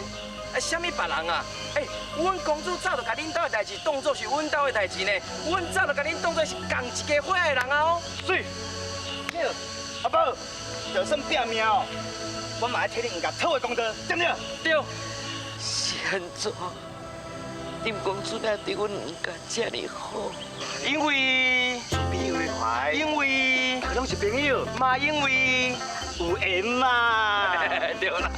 啊，啥物别人啊？哎，阮公主早就共恁兜的代志当作是阮兜的代志呢，阮早就共恁当作是仝一家伙的人啊！哦，媠，对，阿宝，就算拼命哦，我嘛爱替你黄家讨回公道，对毋对？对。是按怎？林公主若对阮黄家这么好，因为慈悲为怀，因为大家拢是朋友，嘛因为有缘嘛。对啦。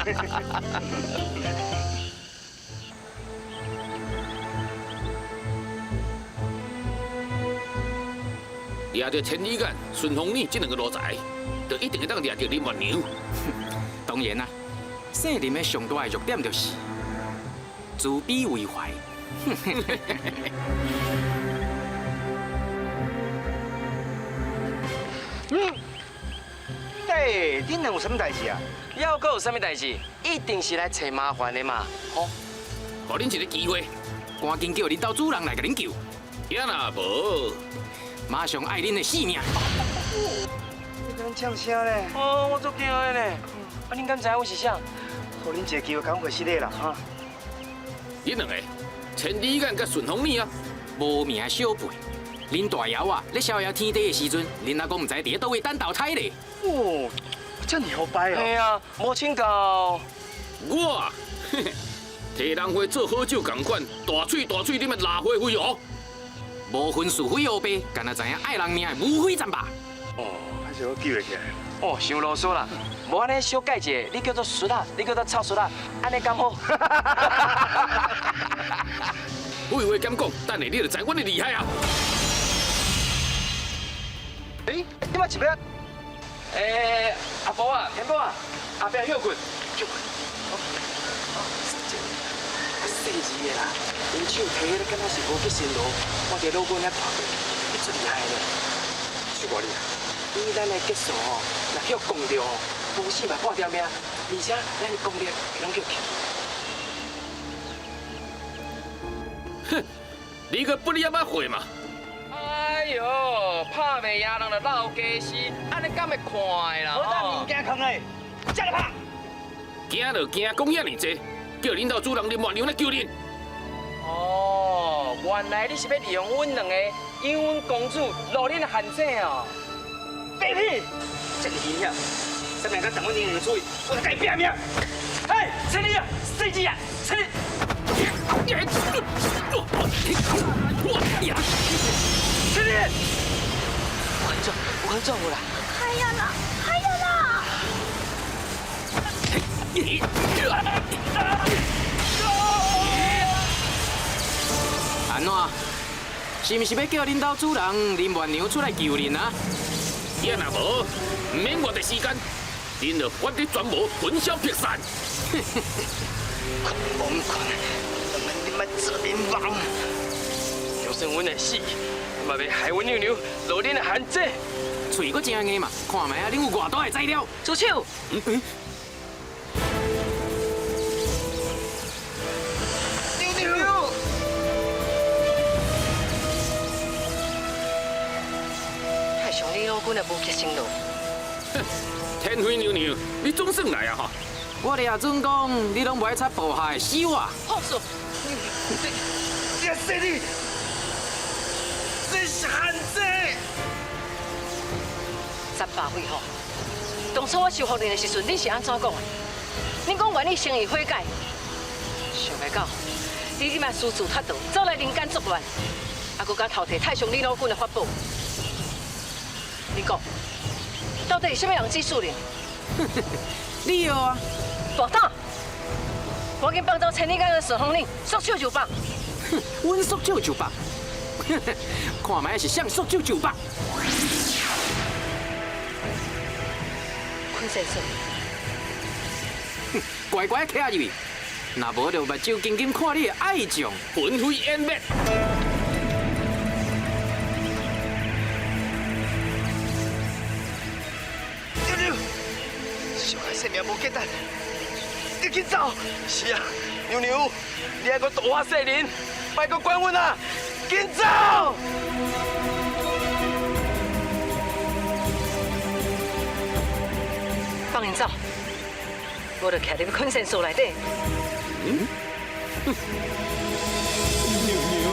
掠著千里眼、顺风耳这两个奴才，就一定会当掠著林月娘。当然啦，姓林的上大的弱点就是慈悲为怀。嗯，哎，恁两有啥物代志啊？犹阁有啥物代志？一定是来揣麻烦的嘛。吼，予恁一个机会，赶紧叫恁兜主人来共恁救。也若无，马上爱恁的性命。你敢呛声咧？哦，我足惊的呢。啊，恁敢知影阮是啥？予恁一个机会，共阮回失礼啦，哈。恁两个，千里眼佮顺风耳啊，无名的小辈。恁大爷啊，咧逍遥天地的时阵，恁阿公毋知伫咧佗位等投胎咧。哦，这么好摆哦。嘿啊，无请教我，提人花做好酒仝款，大喙大喙啉的拉花飞哦。无分是非黑白，干焦知影爱人命的无非战吧。哦，歹势我记袂起来。哦，伤啰嗦啦，无按呢小改一下，你叫做孙仔，你叫做臭孙仔，按呢敢好？废话减讲，等下你就知阮的厉害啊！哎，你嘛是欲？哎，阿婆啊，天宝啊，后壁歇困，歇困。细腻的啦，𪜶手提彼个敢若是无去辛劳，我伫老阮遐看过，伊足厉害的。是偌厉害？以咱的技术吼，若叫讲著吼，无死嘛半条命，而且咱的功力会拢叫去。哼，你阁不你阿妈会嘛？哎呦，拍袂赢人就落家私，按呢敢会看的啦？好当物件囥咧，才来拍。惊就惊，讲遐尔济，叫恁兜主人林月娘来救恁。哦，原来你是欲利用阮两个，引阮公主落恁的陷阱哦。放屁！这么危险，啥人敢动阮娘的主意，我就共伊拼命！嘿，千里啊，细子啊，千里！千里！有安怎？有安怎无啦？哎呀啦，哎呀啦！按怎？是毋是欲叫恁兜主人林月娘出来救恁啊？也若无，毋免偌济时间，恁就法力全无，魂消魄散。困无困，你莫做恁梦。就算阮会死，嘛袂害阮娘娘落恁的限制。喙阁真硬嘛，看覓啊，恁有偌大的材料？住手！娘娘，太上李老君的无吉星路。天妃娘娘，你总算来啊哈！我掠准讲，你拢无爱插部下死我！放肆！你死你！这是限制。三百岁吼，当初我收服恁的时阵，恁是按怎讲的？恁讲愿意诚意悔改，想袂到你这摆私自脱逃，走来人间作乱，还阁敢偷摕太上李老君的法宝。你讲，到底是啥物人指使恁？你药啊！大胆！赶紧放走千里眼的顺风岭，束手就绑。哼，阮束手就绑。看觅是谁束手就绑。昆先生，乖乖徛入去，若无就目睭紧紧看你的爱将魂飞烟灭。娘娘，小可生命无简单，你紧走。是啊，娘娘，你还阁度化世人，莫阁管阮啊，紧走！放𪜶走，我就徛入昆仙所内底。嗯？娘娘，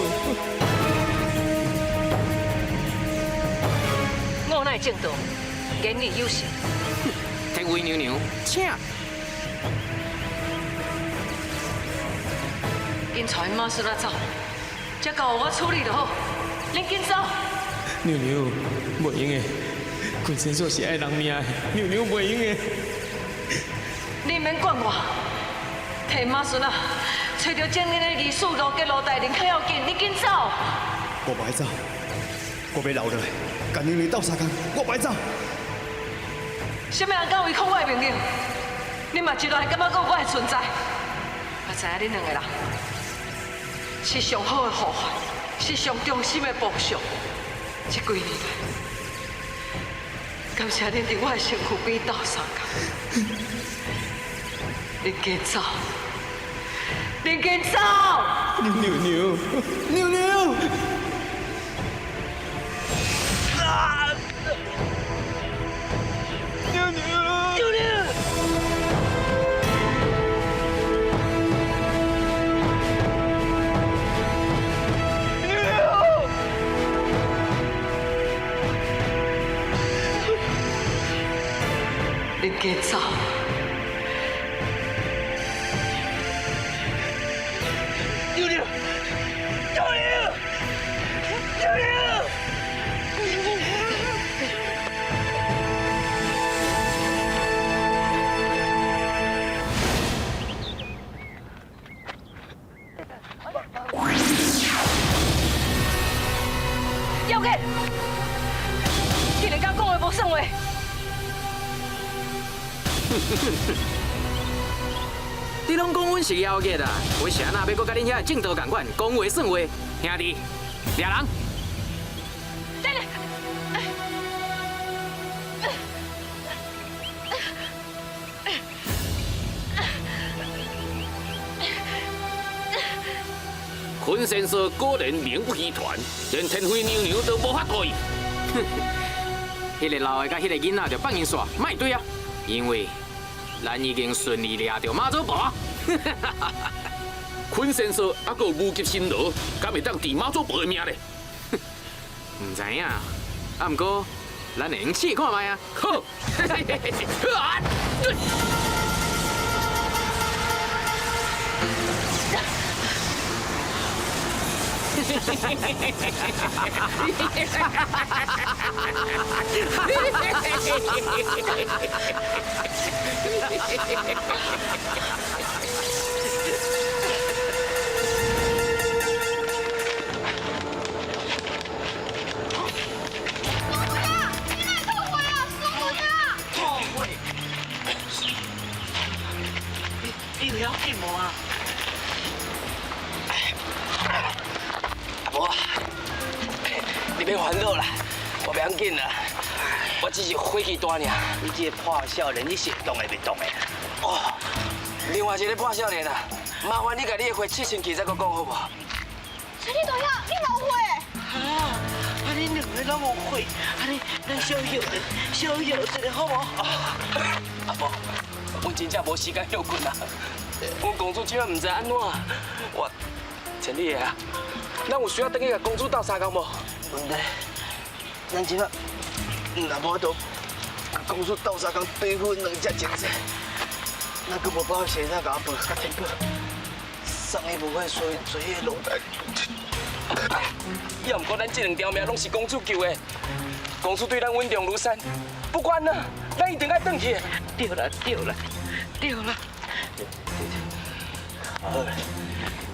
我乃正道，言语有信。天妃娘娘，请。紧带𪜶妈孙仔走，这交予我处理就好。恁紧走。娘娘，袂用的，昆仙所是爱人命的，娘娘袂用的。你免管我，提妈孙仔，揣著正恁的义士罗杰罗大人较要紧，你紧走。我不爱走，我欲留落来，共娘娘斗相共，我不爱走。啥物人敢违抗我的命令？你嘛一来感觉阁有我的存在？我知影恁两个人是上好的护法，是上忠心的部属。这几年来，感谢恁伫我的身躯边斗相共。恁紧走，恁紧走！娘娘，娘娘！啊！娘娘，娘娘！娘娘！恁紧走！娘娘！娘娘！娘娘！妖精，竟然敢讲话无算话！你拢讲阮是妖孽啊，我是按怎欲阁佮恁遐正道仝款，讲话算话？兄弟，掠人！等下，昆仙所果然名不虚传，连天妃娘娘都无法度伊。彼个老的佮彼个囡仔就放𪜶煞，莫对啊，因为咱已经顺利掠著妈祖婆。昆仙所犹阁有无极神罗，敢会当治妈祖婆的命咧？毋知影，啊，毋过咱会用试看觅啊。好，啊！你有要紧无啊？阿婆，你直咧烦恼啦，我袂要紧啦，我只是火气大尔。你这个破少年，你是会动会袂动的？哦，另外一个破少年啊，麻烦你共你的货试清气再阁讲好无？陈你大兄，你嘛有货？啊，啊恁两个拢有货，按呢咱小歇者，小歇一下好无？阿婆，阮真正无时间歇睏啊！阮公主这摆毋知按怎，我千里的啊，咱有需要转去共公主斗相共无？问题，咱这摆若无法度共公主斗相共对付两只情节，咱阁无把握共阿婆佮天宝送去无法所做彼个罗大。也毋过咱这两条命拢是公主救的，公主对咱稳重如山，不管啦，咱一定爱转去。对啦对啦对啦。好，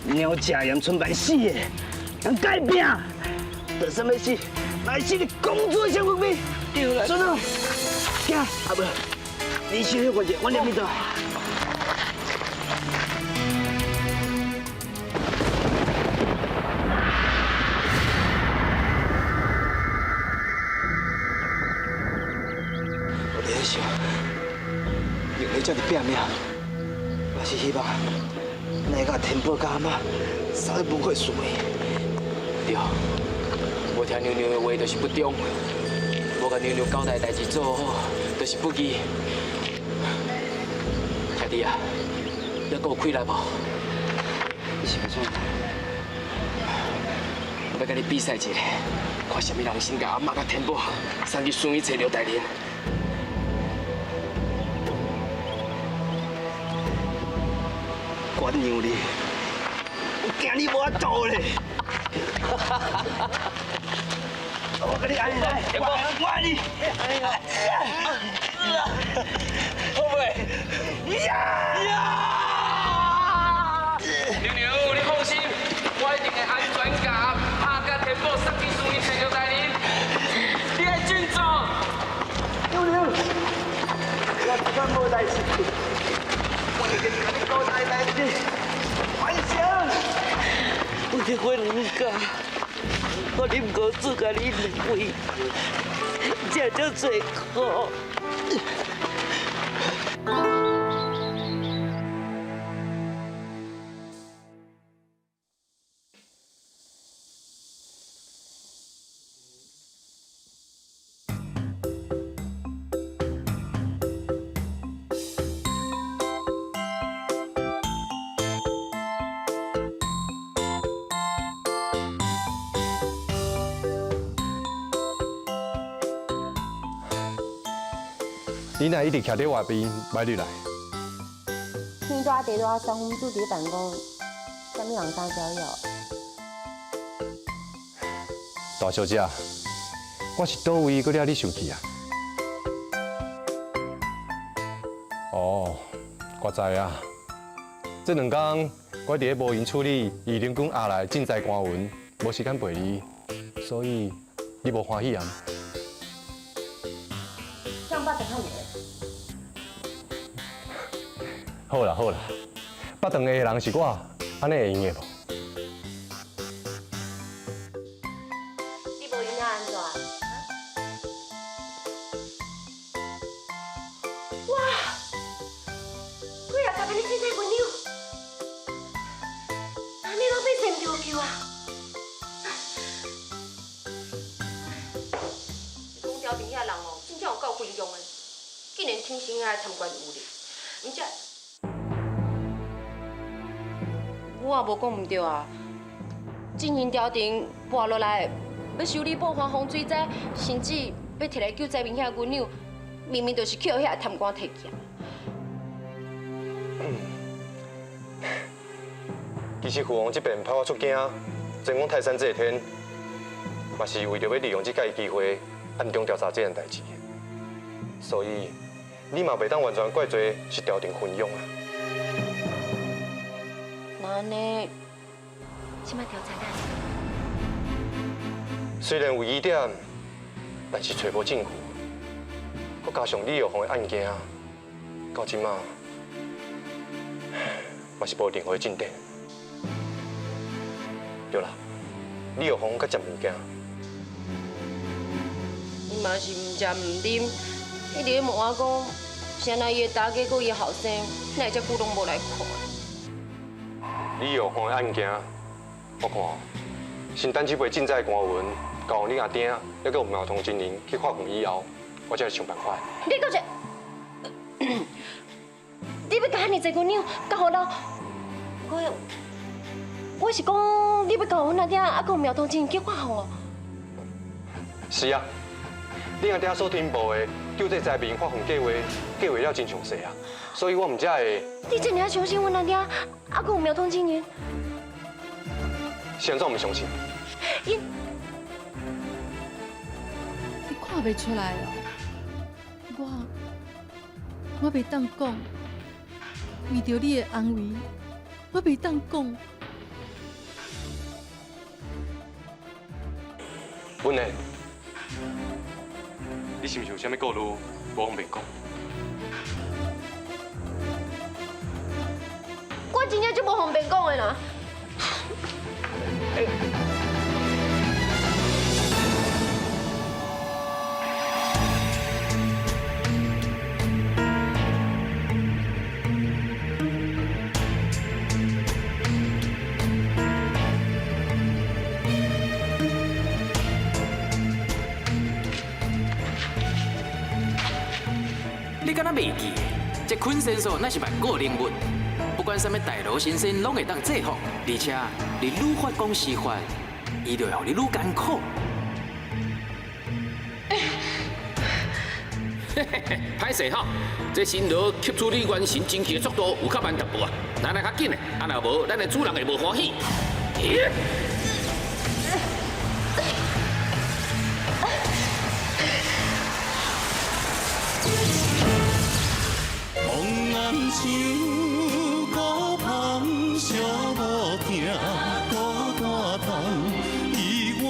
鸟食盐春万死的，人改变，就算欲死，嘛死伫公主的身躯边。对啦，孙女，行，阿无，你先歇困者，我念你倒。我伫咧想，用你这么拼命，我是希望来共天宝佮阿妈送去文化寺院。对，无听娘娘的话就是不忠，无共娘娘交代代志做好，就是不义。兄弟啊，你阁有气力无？你是欲创？我欲佮你比赛一下，看啥物人先共阿妈佮天宝送去寺院找刘大人。关娘你，我惊你无法度咧。我共你按来，我爱你。好袂？呀！娘娘，你放心，我一定会安全共阿拍佮天宝送去寺院找刘大人。你爱振作。娘娘，我这摆无代志，我会共你交代代志，完成。我这回娘家，我林公主佮你两位，这足济苦。你若一直徛伫外边，莫入来。天大地大，三公主伫办公，啥物人敢搅扰？大小姐，我是佗位阁惹你生气啊？哦，我知啊。这两天我伫咧无闲处理仪林军阿来赈灾官文，无时间陪你，所以你无欢喜啊？上巴就较热。好啦好啦，腹肠的人是我，按呢会用的无？你无闲啊按怎？哇！几啊十个你凊彩文章，按呢拢变成毋救啊？是讲朝廷遐人哦，真正有够昏庸的，竟然挺身遐参观有力，毋才。我也无讲毋对啊，进行朝廷拨落来，欲修理报还风水灾，甚至欲摕来救灾民遐银两，明明就是去予遐贪官提去啊。其实父王这边派我出京，前往泰山这一天，嘛是为著欲利用这摆机会，暗中调查这件代志。所以，你嘛袂当完全怪罪是朝廷昏庸啊。那按呢，这摆调查咱？虽然有疑点，但是揣无证据，阁加上李玉凤的案件，到这马嘛是无任何进展。对啦，李玉凤阁食物件，伊嘛是毋食毋啉，一直咧问我讲，啥那伊的大家阁伊的后生，哪会遮久拢无来看？李玉芳的案件，我看先等这批进在官文交予你阿爹，还阁有苗通真人去发放以后，我才会想办法。你阁是？你欲共遐尔济银两交予老？我是讲，你欲交阮阿爹，还阁有苗通真人去发放哦？是啊，你阿爹所填报的救济灾民发放计划，计划了真详细啊，所以我毋才会。你这尔相信阮阿爹，还阁有苗通真人？是按怎毋相信？你你看袂出来哦，我袂当讲，为著你的安危，我袂当讲。文莲，你是毋是有啥物顾虑，无方便讲？我真正足无方便讲的啦。你敢若袂记得，这捆仙索乃是万古灵物，不管啥物大罗神仙拢会当制服，而且你愈发讲实话，伊就会予你愈艰苦。嘿嘿嘿，歹势吼，这神罗吸取你元神精气的速度有较慢淡薄啊，咱来较紧的，啊若无，咱的主人会无欢喜。像孤芳寂无疼，孤单痛，伊我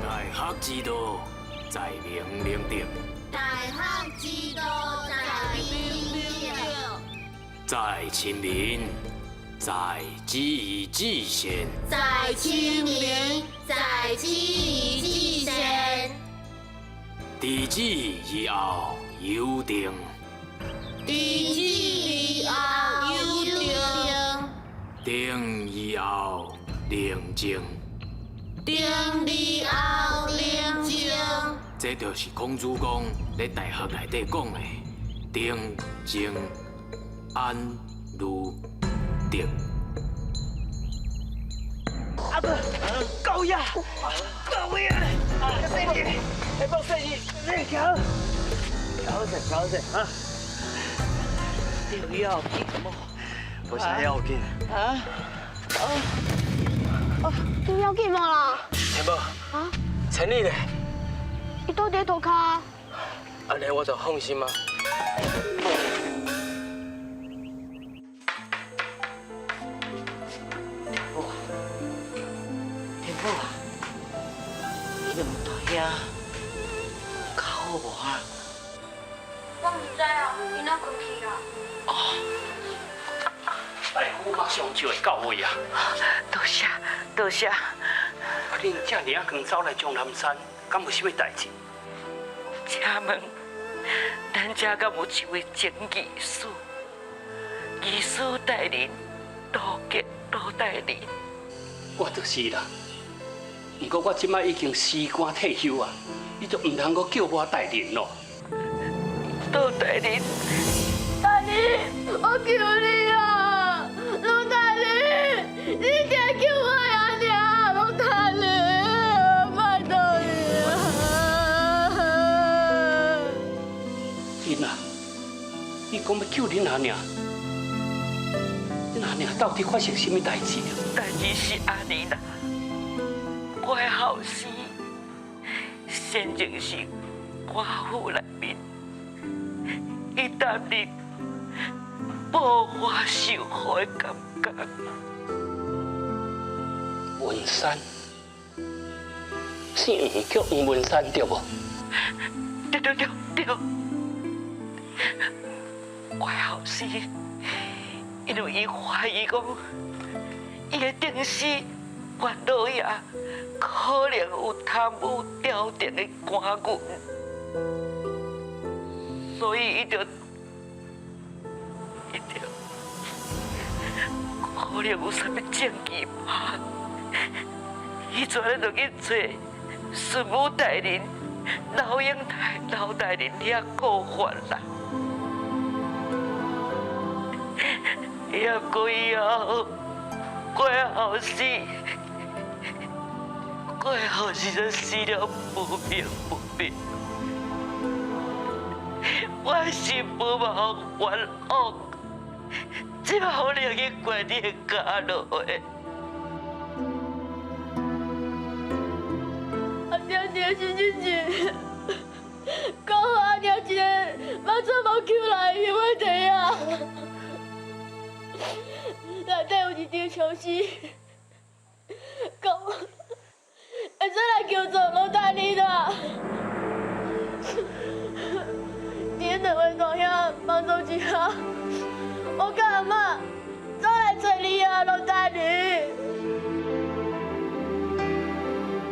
大学之道，在明明德；大学之道，在明明德；在亲民，在止于至善；在亲民，在止于至善；知止以后有定；知止以后有定；定以后宁静；定以后宁静。这就是孔子讲咧大学内底讲的定、静、安、如、德。阿伯，够呀，够呀！细腻，来帮细腻，你瞧，瞧势，瞧势啊！你要紧无？无啥要紧。啊？哦，你要紧无啦？天宝，啊？陈丽咧？伊都伫涂跤。按呢我就放心啊。天宝啊，你两大兄较好无啊？我毋知啊，𪜶哪困去啦？哦。大夫马上就会到位啊！多谢多谢。啊，恁遮尔仔远走来终南山，敢有啥物代志？请问，咱遮敢有一位曾义师？义师大人，罗杰罗大人。我就是啦。毋过我这摆已经辞官退休啊，你就毋通阁叫我大人咯。罗大人，大人，我求你啊！罗大人，你定救我阿娘！罗大人，拜托你啊！囡仔，你讲欲救恁阿娘，恁阿娘到底发生啥物代志啊？代志是按呢啦，我的后生先前是寡妇内面，伊担任报花受苦的感觉。文山，姓黄叫黄文山对无？对对对对，我后生，因为伊怀疑讲，伊的定尸元老爷可能有贪污朝廷的官银，所以伊就可能有啥物证据吧？伊昨日就去找孙武大人、刘英台、刘大人遐告发啦。也过以后，我后生，我后生就死了无明无白，我媳妇嘛予冤枉。这可能去关你的家落的。阿娘，你的身份证，讲好阿娘一个马祖无捡来的问题啊！内底有一张相纸，讲会使来求助罗大人啊！伫阮两位大兄帮助之下。我佮阿嬷走来找你啊，罗大人。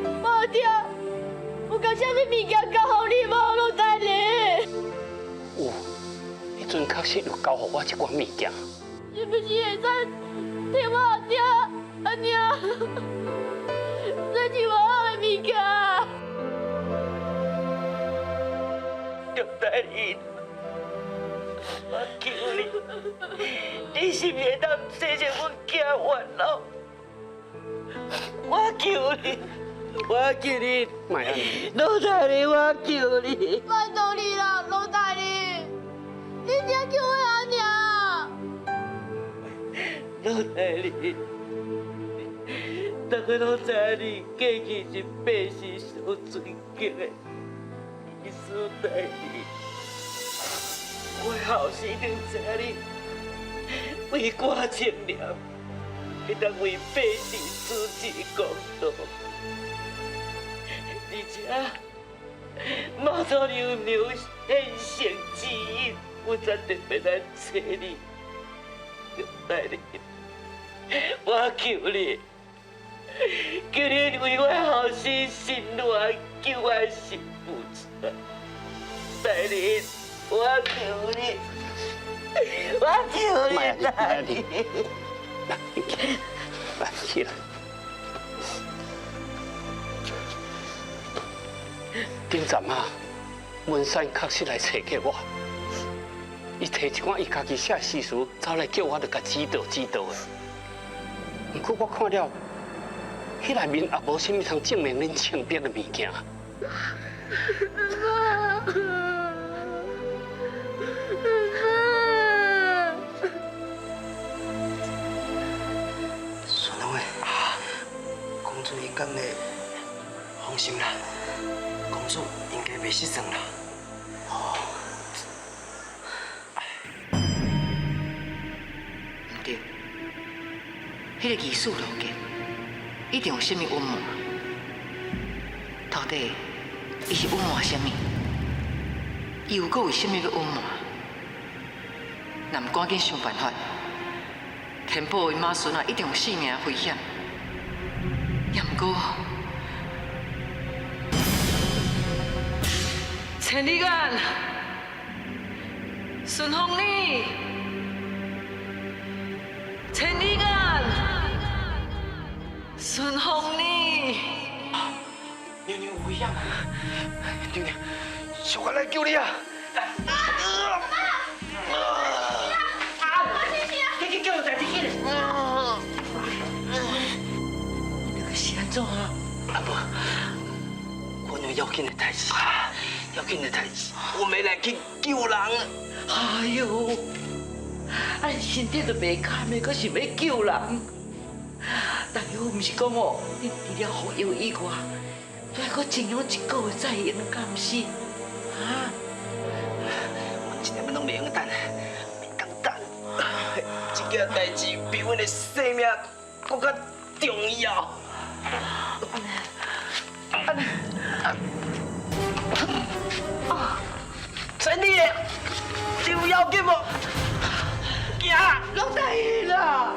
无听，有交啥物物件交予你无，罗大人？有，彼阵确实有交予我一寡物件。是毋是会使替我阿爹、阿娘这是我的物件？罗大人。我求你，你是毋是会当洗净阮囝冤枉？我求你，我求你，莫按呢。罗大人，我求你。拜托你啦，罗大人，你才救我阿娘。罗大人，大家拢知影你过去是百姓所尊敬的医师大人。我后生一定知影你为官清廉，会当为百姓主持公道，而且妈祖娘娘显圣指引，我才特别来找你。大人，我求你，求你为我后生伸冤，救我媳妇出来。大人。我求你，我求你，大人。来，来，起来。顶阵啊，文山确实来找过我，伊提一寡伊家己写诗词，走来叫我著共指导指导的。毋过我看了，彼内面也无啥物通证明恁清白的物件。孙老啊，公主伊敢会放心啦？公主应该袂失算啦。哦，毋对，彼个艺术罗杰一定有啥物隐瞒。到底伊是隐瞒啥物？伊又阁为啥物欲隐瞒？若毋赶紧想办法，天宝𪜶妈孙仔一定有性命危险。也毋过，千里眼，顺风耳，千里眼，顺风耳。娘娘有危险啊！娘娘，小可来救你啊！去去叫大姐起来。你两个是按怎啊？阿婆，我有要紧的代志，要紧的代志，我没来去救人。哎呦，啊，你身体都袂堪的，阁想欲救人？大夫毋是讲哦，你除了服药以外，都爱阁静养一个月才会用，敢毋是？啊？阮一点仔拢袂用等，袂当等。这件代志比阮的生命阁较重要。啊！你有要紧无？行，老大爷啦！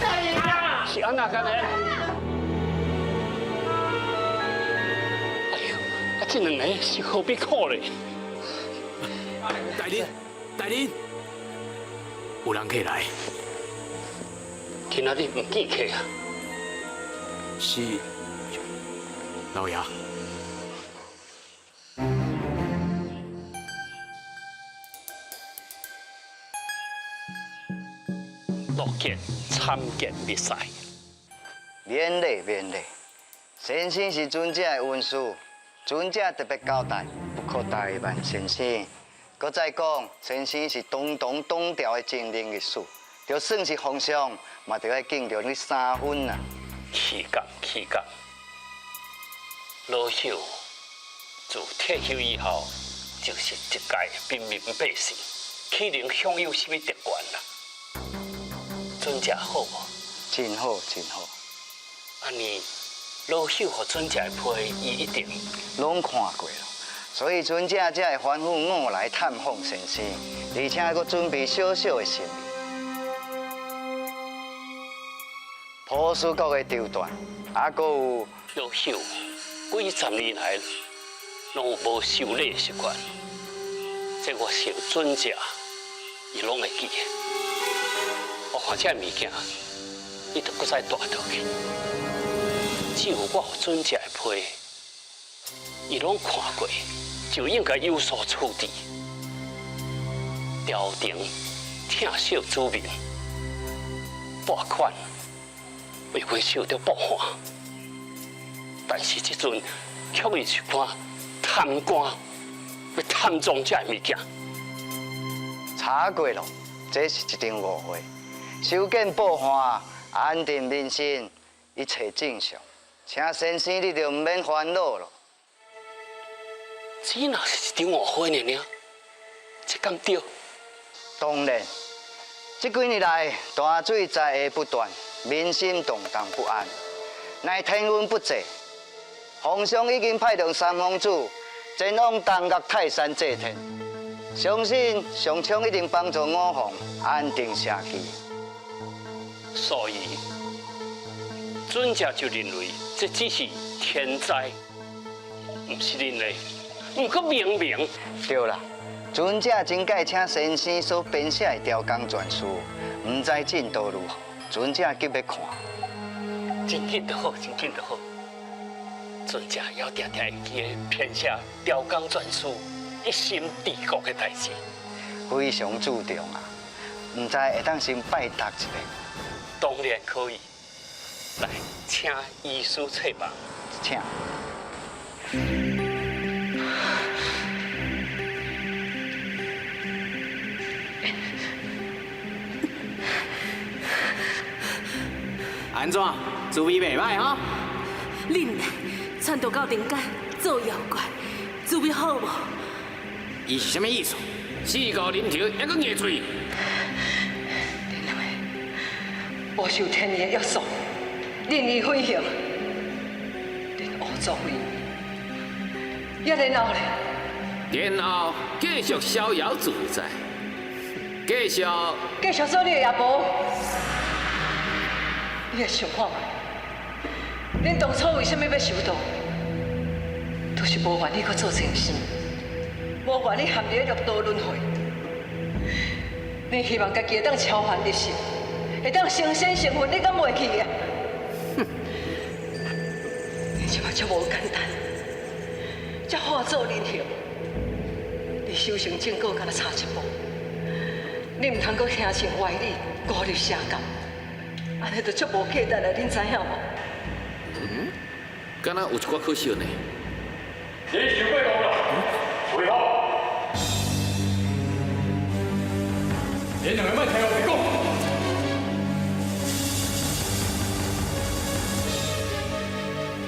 大爷啦！是按那干的？哎呦，啊，这两个是何必苦咧？大人，大人，有人客来。今仔日唔见客啊？是老爷。罗杰参见密使。免礼免礼，先生是尊者的恩师，尊者特别交代，不可怠慢先生。阁再讲，先生是堂堂董朝的精灵义士，就算是皇上，嘛著爱敬重你三分啊！岂敢岂敢！老朽自退休以后，就是一介平民百姓，岂能享有啥物特权啊？尊者好无？真好，真好。按呢，老朽予尊者的批，伊一定拢看过了，所以尊者才会吩咐我来探访先生，而且阁准备小小的心意。波斯国的绸缎，啊，阁有老朽几十年来拢有无收礼的习惯，这我想尊者伊拢会记得。我看这物件，伊就阁再带倒去。只有我予尊者的批，伊拢看过，就应该有所处置。朝廷疼惜子民，拨款为阮受著报还，但是这阵却有一寡贪官欲贪赃这个物件。查过了，这是一场误会。修建报还，安定民心，一切正常。请先生你就毋免烦恼了。这若是一场误会尔尔，这敢对？当然，这几年来大水灾害不断，民心动荡不安，乃天运不济。皇上已经派动三皇子前往东岳泰山祭天，相信上苍一定帮助五皇安定社稷。所以，尊者就认为这只是天灾，毋是人类。毋过明明对啦，尊者真该请先生所编写的雕工全书，毋知进度如何，尊者急欲看。真紧就好，真紧就好。尊者犹定定会记得编写雕工全书，一心治国的代志，非常注重啊！毋知会当先拜托一下？当然可以。来，请医师册房。请。按怎？滋味袂歹吼？恁窜到到顶间做妖怪，滋味好无？伊是啥物意思？死到临头还阁硬嘴？无受天意的约束，任意飞行，恁胡作非为，然后咧？然后继续逍遥自在，继续继续做你的阿婆。你会想看觅？恁当初为啥物欲修道？都是无愿意阁做前生，无愿意陷入六道轮回。恁希望家己会当超凡入圣，会当成仙成佛，你敢袂记啊？哼！你这摆足无简单，才化做人形，离修成正果敢若差一步。你毋通阁听信歪理，误入邪教。按呢就足无价值了，恁知影无？嗯，敢若有一寡可惜呢。你受过龙了，为何？你两个莫听我白讲。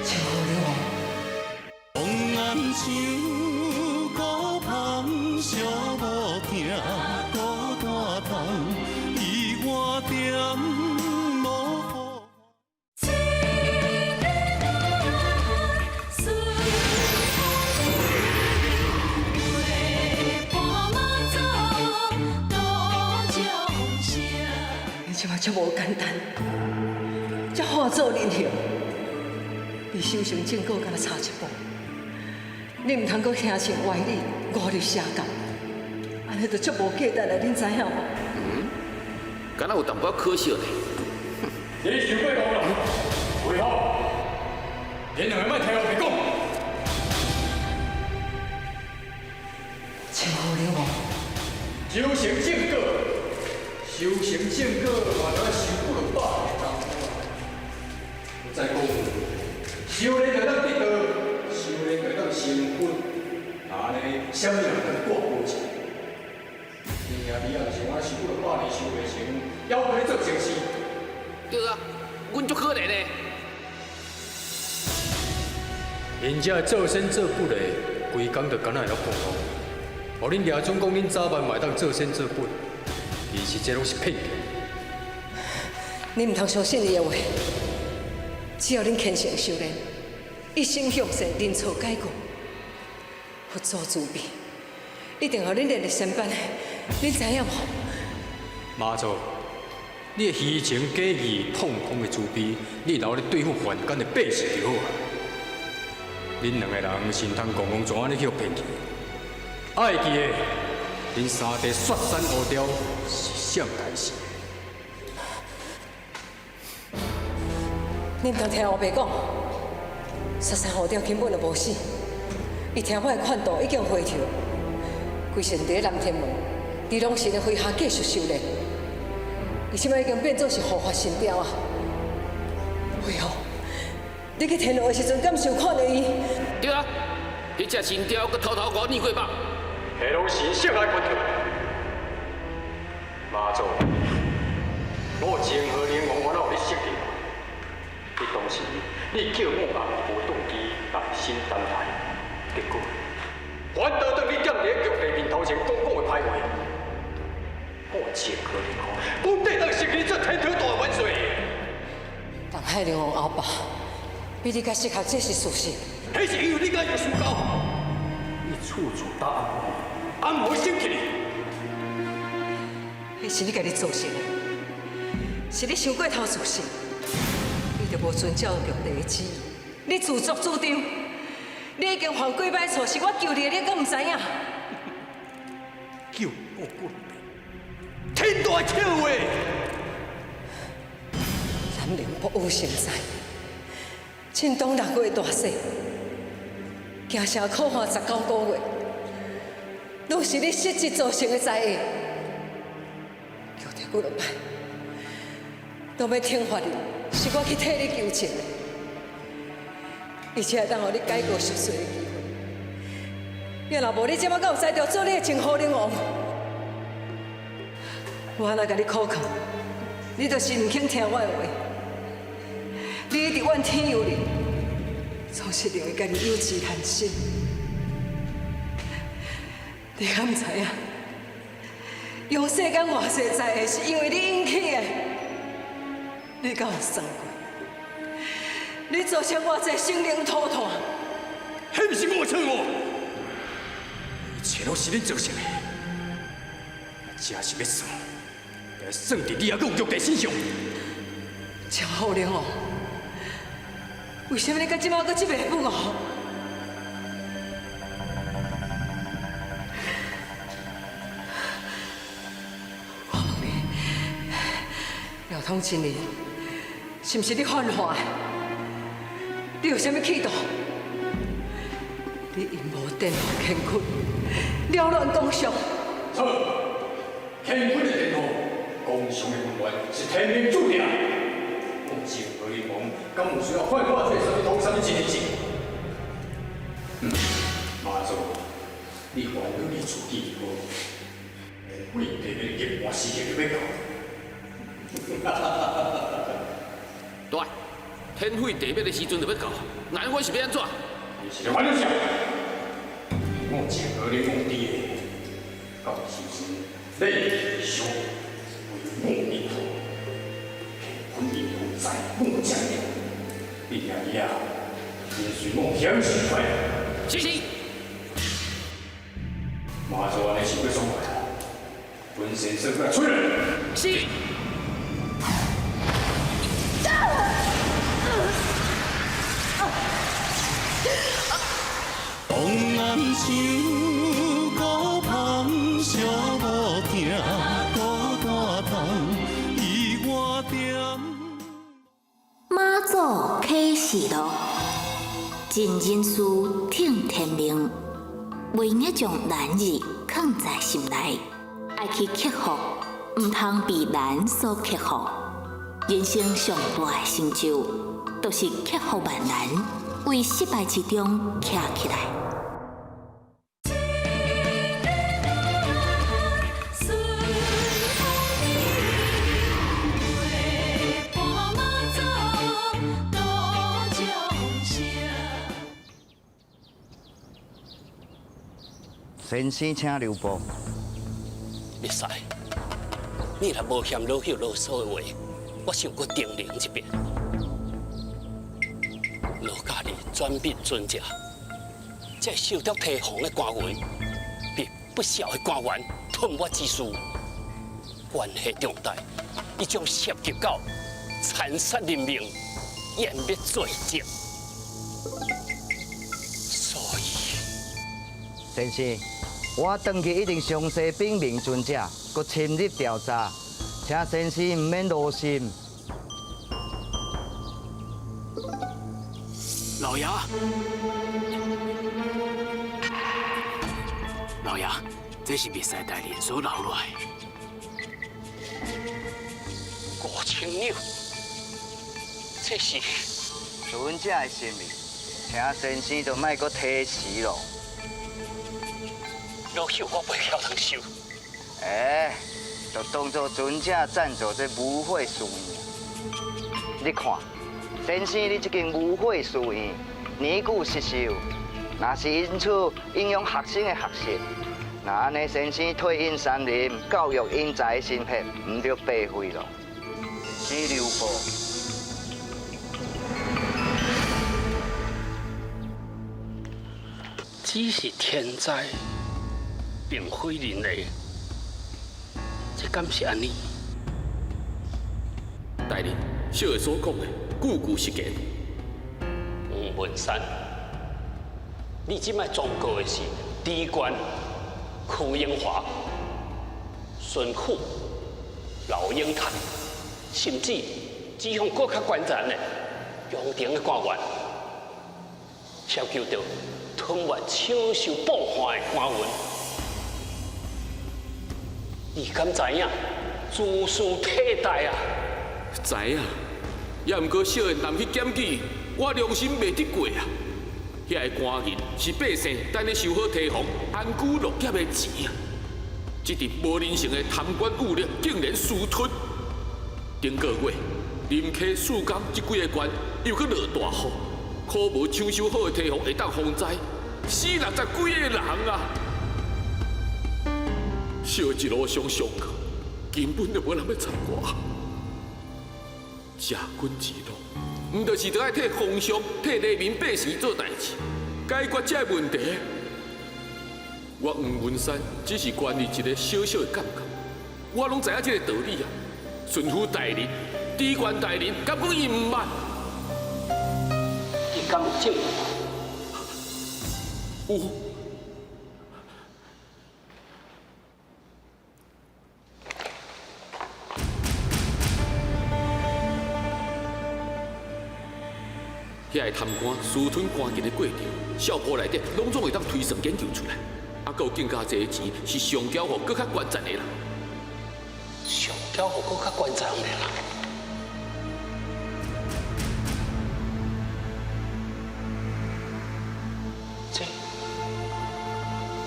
真好你哦。风暗像孤芳，寂无疼，孤单痛，伊换点。遮无简单，才化做人形。离修成正果敢若差一步，你毋通阁听信歪理，误入邪教，按呢就足无价值了，恁知影无？嗯，敢若有淡薄可惜呢。你想过路啦，为何？恁两个莫听我白讲。千户灵王，修成正果，修成正果嘛，得修几落百年功夫啊。我再讲，修炼就当得道，修炼就当成佛，那呢，啥物人当挂保证？恁兄弟啊，像我修几落百年修袂成，犹阁咧做善事。对啊，阮足可怜的。𪜶这做仙做佛的，规工就干焦会晓讲话。予恁掠准讲恁早晚嘛会当做仙做佛，其实这拢是骗局。你毋通相信伊的话，只要恁虔诚修炼，一心向善，认错改过，佛祖慈悲，一定予恁练入仙班的，恁知影无？妈祖，你的虚情假意、膨风的慈悲，你留咧对付凡间的百姓就好啊。恁两个人神通广王怎按呢去予骗去？爱记得，恁三弟雪山乌雕是啥代志？你毋通听乌白讲，雪山乌雕根本就无死，伊听我的劝导，已经回头，规身伫南天门，伫龙神的麾下继续修炼。伊这摆已经变做是护法神雕啊！为何？你去天罗的时阵，敢是有看著伊？对啊，彼只神雕阁偷偷予我撵过肉。彼拢神圣爱分妈祖，我情和灵王，我哪有咧设计？彼当时你叫我阿无动机内心担待，结果反倒当你踮伫玉帝面头前讲讲的歹话。我情和灵王，本地当成你做天朝大元帅。人海灵王后爸比你较适合，这是事实。彼是因为你佮伊相交，你处处打暗号，暗号生气。彼是你家己造成的，是你伤过头自信，你就无遵照玉帝的旨意，你自作主张，你已经犯几摆错，是我救你的，你阁毋知影？救我过天大笑话！南陵不有成灾，震动六月大雪，京城苦旱19个月，拢是你失职造成的灾厄。叫你几落摆，都欲惩罚你，是我去替你求情的，而且会当予你改过赎罪的机会。要若无你这摆敢有才调做你的情好灵王？我按怎共你苦劝，你就是毋肯听我的话。你一直怨天尤人，总是认为家己有志难伸。你敢毋知影？用世间偌济灾厄，是因为你引起的。你敢有算过？你造成偌济生灵涂炭？彼毋是我的错误，一切拢是恁造成的。这是欲算，会算伫你犹阁有玉帝身上。张浩灵王，为什么你到这摆阁这袂放我？我问你，廖统真人，是毋是你幻化的？你有啥物企图？你阴谋颠覆乾坤，扰乱宫相。错，乾坤的颠覆，宫相的混乱是天命注定。我情何灵王，敢有需要幻化做啥物通啥物真人？妈祖，你烦恼你自己就好，为地的逆换时刻就欲到。对，天毁地灭的时阵就欲到，那阮是欲按怎？你是咧烦恼啥？我情何灵王伫的，到时阵你上为我一托，乾坤阴阳在我掌握。你听伊啊，跟随我享受快乐。是是。妈祖按呢想欲爽快，本先生来吹了。是。愁孤芳寂无疼，孤单痛，伊我点。妈祖启示录，尽人事，听天命，袂用得将难字囥在心内，爱去克服，毋通被难所克服。人生上大的成就，就是克服万难，为失败之中站起来。先生，请留步。密使，你若无嫌老朽啰嗦的话，我想阁叮咛一遍。罗家里转变尊者，这受到提防的官员，被不肖的官员吞没之事，关系重大，伊将涉及到残杀人命、湮灭罪证，所以，先生，我转去一定详细禀明尊者，阁深入调查，请先生毋免劳心。老爷，老爷，这是密使大人所留落来的。5000两，这是尊者的心意，请先生就莫阁推辞咯。老朽我袂晓通收。哎，就当作尊者赞助这武会书院。你看，先生你这间武会书院年久失修，若是因此影响学生的学习，那按呢先生退隐山林，教育英才的心血，毋著白费咯。先生留步。只是天灾，并非人为，这敢是按呢？大人，小的所讲的，句句实言。黄文山，你这摆状告的是知县柯英华、巡抚刘永泰，甚至指向阁较关键的宫廷的官员，涉及到吞没抢收报款的官员，你敢知影？兹事体大啊！知影，也毋过小的难去检举，我良心袂得过啊！遐个官人是百姓等咧收好提防、安居乐业的钱啊！这阵无人性的贪官污吏竟然私吞。顶个月林溪、四江这几个县又阁落大雨，可无抢修好的堤防会当防灾，死60几个人啊！小一路上上告，根本就无人欲插我。食君之禄，毋就是著爱替皇上、替黎民百姓做代志，解决这个问题。我黄文山只是关于一个小小的感觉，我拢知影这个道理啊。巡抚大人、知县大人，敢讲伊毋捌？伊敢有证据？有。遐个贪官私吞官银的过程，笑簿内底拢总会当推算研究出来。啊，阁有更加济钱是上交予阁较悬层的人。上交予阁较悬层的人。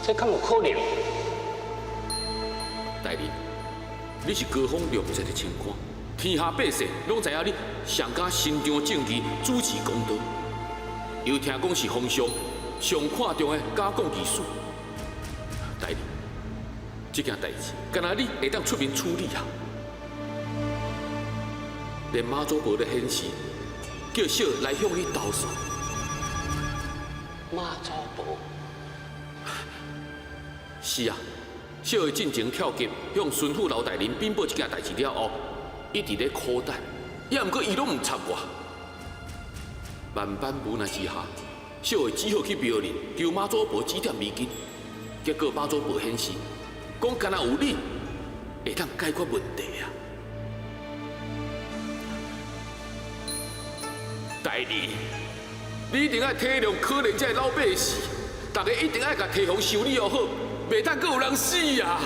这敢有可能？大人，你是高风亮节的清官，天下百姓拢知影你上敢伸张正义、主持公道。又听讲是皇上上看重的加贡技术。大人，这件代志，干焦你会当出面处理啊？连妈祖婆咧显示，叫小来向你投诉。妈祖婆？是啊，小的进前跳级向巡抚刘大人禀报这件代志了后，一直咧苦等，也毋过伊拢毋插我。万般无奈之下，小慧只好去庙里求妈祖婆指点迷津。结果妈祖婆显示，讲干焦有你，会当解决问题啊！大人，你一定爱体谅可怜这个老百姓，大家一定爱共堤防修理好，袂当阁有人死啊！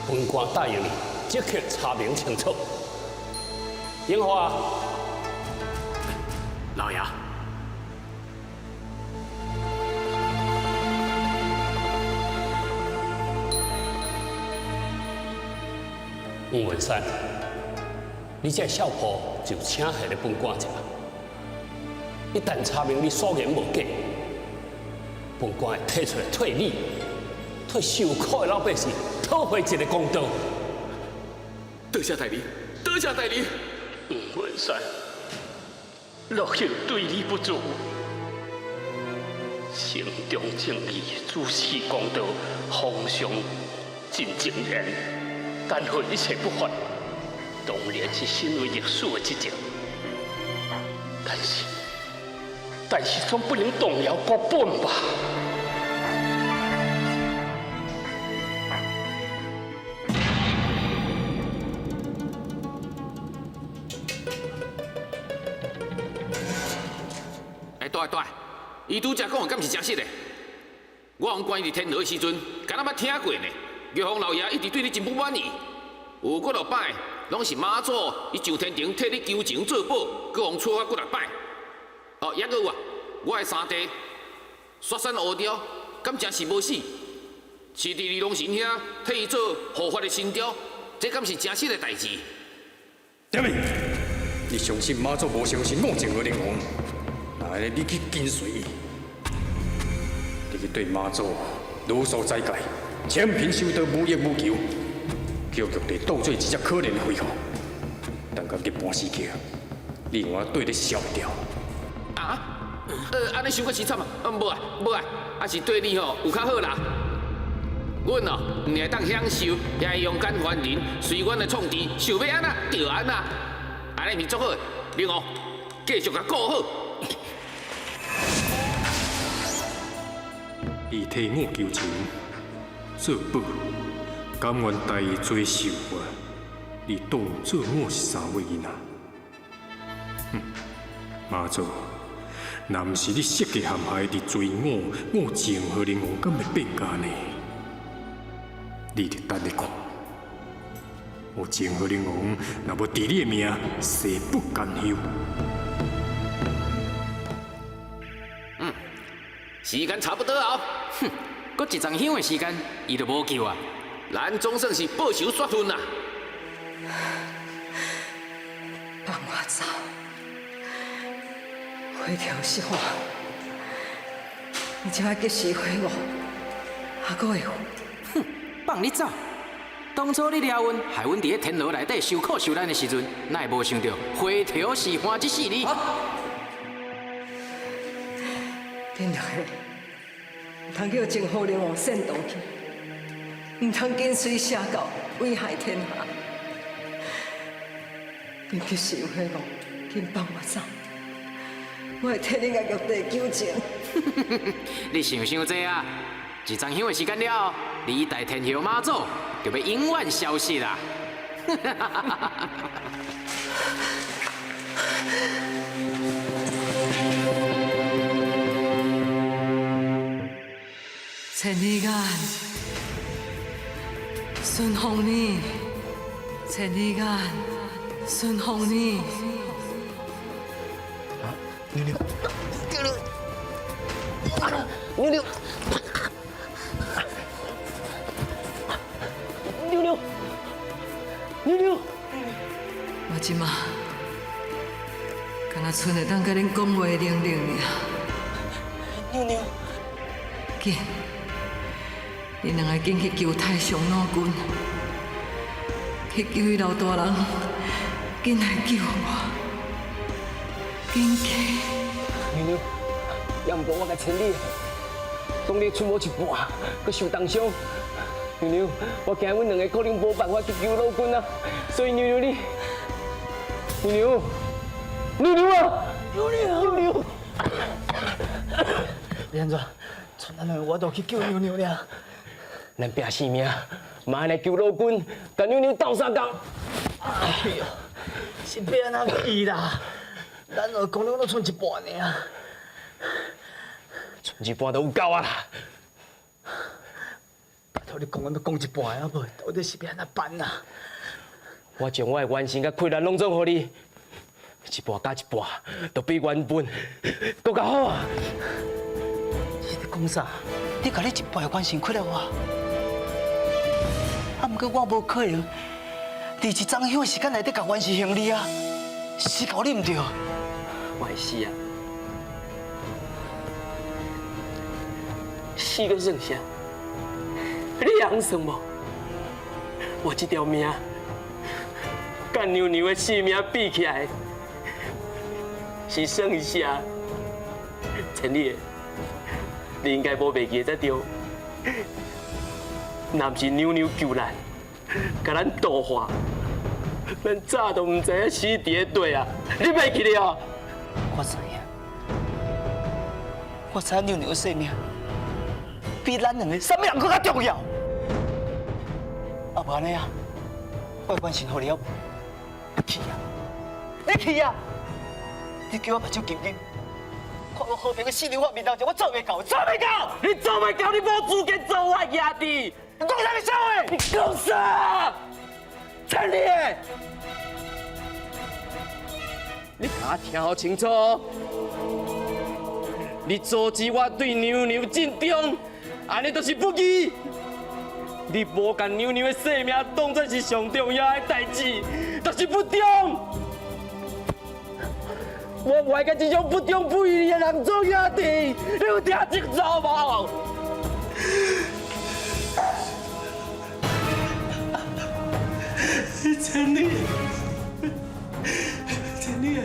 本官答应你，即刻查明清楚。樱花，老爷。吴文山，你这个少妇就请下咧本官一下。一旦查明你所言无假，本官会提出来退你，替受苦的老百姓讨回一个公道。多谢大人，多谢大人。吴文山，落幸对你不足，城中正义，主持公道，皇上真正严，担负一切不法，当然是身为历史的职责。但是总不能动摇国本吧？哎，对对，伊拄才讲的敢是真实的？我予关伫天罗的时阵，敢若捌听过呢。玉皇老爷一直对你真不满意，有几落摆，拢是妈祖伊上天庭替你求情做保，阁予错啊几落摆。哦，犹阁有啊，我的三弟雪山乌雕，敢真是无死？是伫二龙神遐替伊做护法的神雕，这敢是真实的代志？点么？你相信妈祖，无相信五正和灵王？那按呢，你去跟随伊，你去对妈祖如数斋戒，清贫修道，无欲无求，叫玉帝当做一只可怜的废物。等到日半死去，你我对你笑袂掉。啊？按呢伤过凄惨啊！无啊，无啊，啊是对你吼有较好啦。阮哦，毋会当享受遐勇敢凡人随阮的创治，想欲按怎就按怎，按呢毋是足好的。另外，继续共顾好。伊替我求情，做保，甘愿代伊做受罚。你当做我是啥物囡仔？哼，妈祖，若毋是你设计陷害伫追我，我泾河灵王敢会变假呢？你就等咧看，我泾河灵王若无治你的命，誓不甘休。时间差不多啊！哼，阁一丛香的时间，伊就无救啊！咱总算是报仇雪恨啊！放我走，回头是岸，你这摆及时悔悟，还阁会有。哼，放你走！当初你掠阮，害阮伫咧天罗内底受苦受难的时阵，哪会无想到回头是岸这四字？恁两个，毋通叫泾河灵王煽动去，毋通跟随邪教，危害天下。恁及时悔悟，紧放我走，我会替恁共玉帝求情。你想伤济啊！一丛香的时间了后，你代天后妈祖就欲永远消失啦！千里眼，顺风耳，千里眼，顺风耳。妞妞，妞妞，妞妞，妞妞，妞妞。我这马，敢若賰会当佮恁讲话的能力尔。妞妞，紧，恁两个紧去求太上老君，去求彼老大人，紧来救我，紧去。妞妞，也毋过我共千里，讲你出毛一半，阁受重伤。妞妞，我惊阮两个可能无办法去求老君啊，所以妞妞你，妞妞，妞妞啊，妞妞，妞妞。欲按怎？賰咱两个我都去救娘娘了。咱拼性命，嘛爱来求老君，共娘娘斗相共。哎呦，是欲按怎去啦？咱两个讲拢賰一半尔。賰一半都有够啊啦！拜托你讲，我欲讲一半啊无？到底是欲按怎办啊？我将我的元神佮气力拢总予你，一半加一半，就比原本阁较好啊！你咧讲啥？你共你一半的元神气力我，啊，毋过我无可能伫一桩歇时间内底共元神还你啊，是够你毋对？我会死啊！死阁算啥？你会算无？我这条命，佮娘娘的性命比起来，是算啥？千里的，你应该无袂记得才对。若毋是娘娘救咱，共咱度化，咱早都毋知影死伫咧佗啊！你袂记得哦？我知影，我知影娘娘的性命比咱两个啥物人阁较重要。啊，无按呢啊，我的元神予你好无？你去啊！你去啊！你叫我目睭金金，看我和平的死伫我面头前，我做袂到，做袂到！你做袂到，你无资格做我的兄弟。你讲啥物笑话？你讲啥？陈烈，你共我听好清楚哦！你阻止我对娘娘尽忠，按呢就是不义。你无共娘娘的性命当作是上重要的代志，就是不忠。我无爱佮这种不忠不义的人做兄弟，你有听清楚无？千里，千里，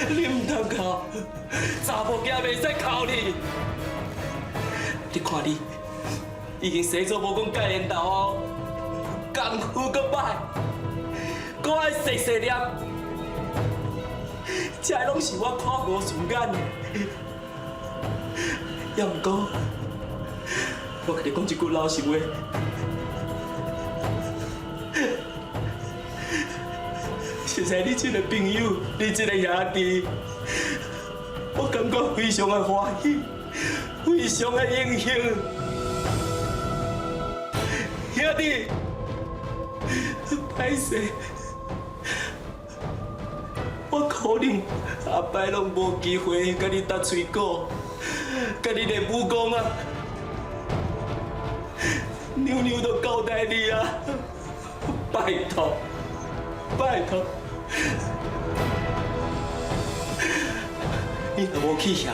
你毋通哭，查某囝袂使哭你。你看你，已经生做无讲戒烟头哦，功夫阁歹，阁爱细细念，这拢是我看无顺眼的。也毋过，我共你讲一句老实话。谢谢你这个朋友，你这个兄弟，我感觉非常的欢喜，非常的荣幸。兄弟，歹势，我可能后摆拢无机会共你搭喙鼓，共你练武功啊。娘娘都交代你啊，拜托，拜托。你若无去嫌，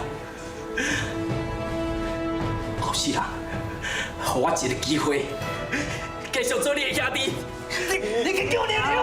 后世人，予我一个机会，继续做你的兄弟。你去救娘娘！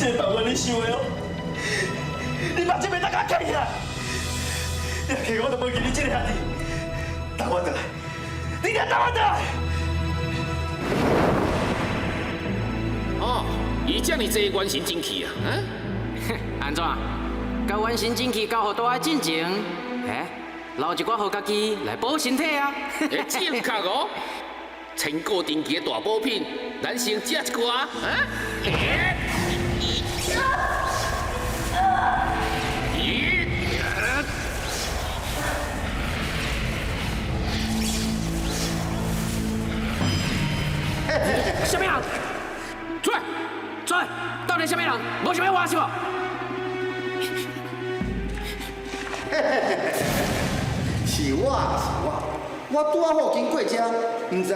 这办法你想的哦，你目睭袂当共我开起来，你若开我就无记你这个兄弟，等我转来，你得等我转来。哦，伊遮尔济元神精气啊，按怎？共元神精气交予大爱进前，哎，留一寡予家己来补身体啊。欸，正确哦，千古传奇的大补品，咱先食一寡啊。啥物人？出来！出来！到底啥物人？无想欲活是无？是我，是我，我拄仔好经过遮，毋知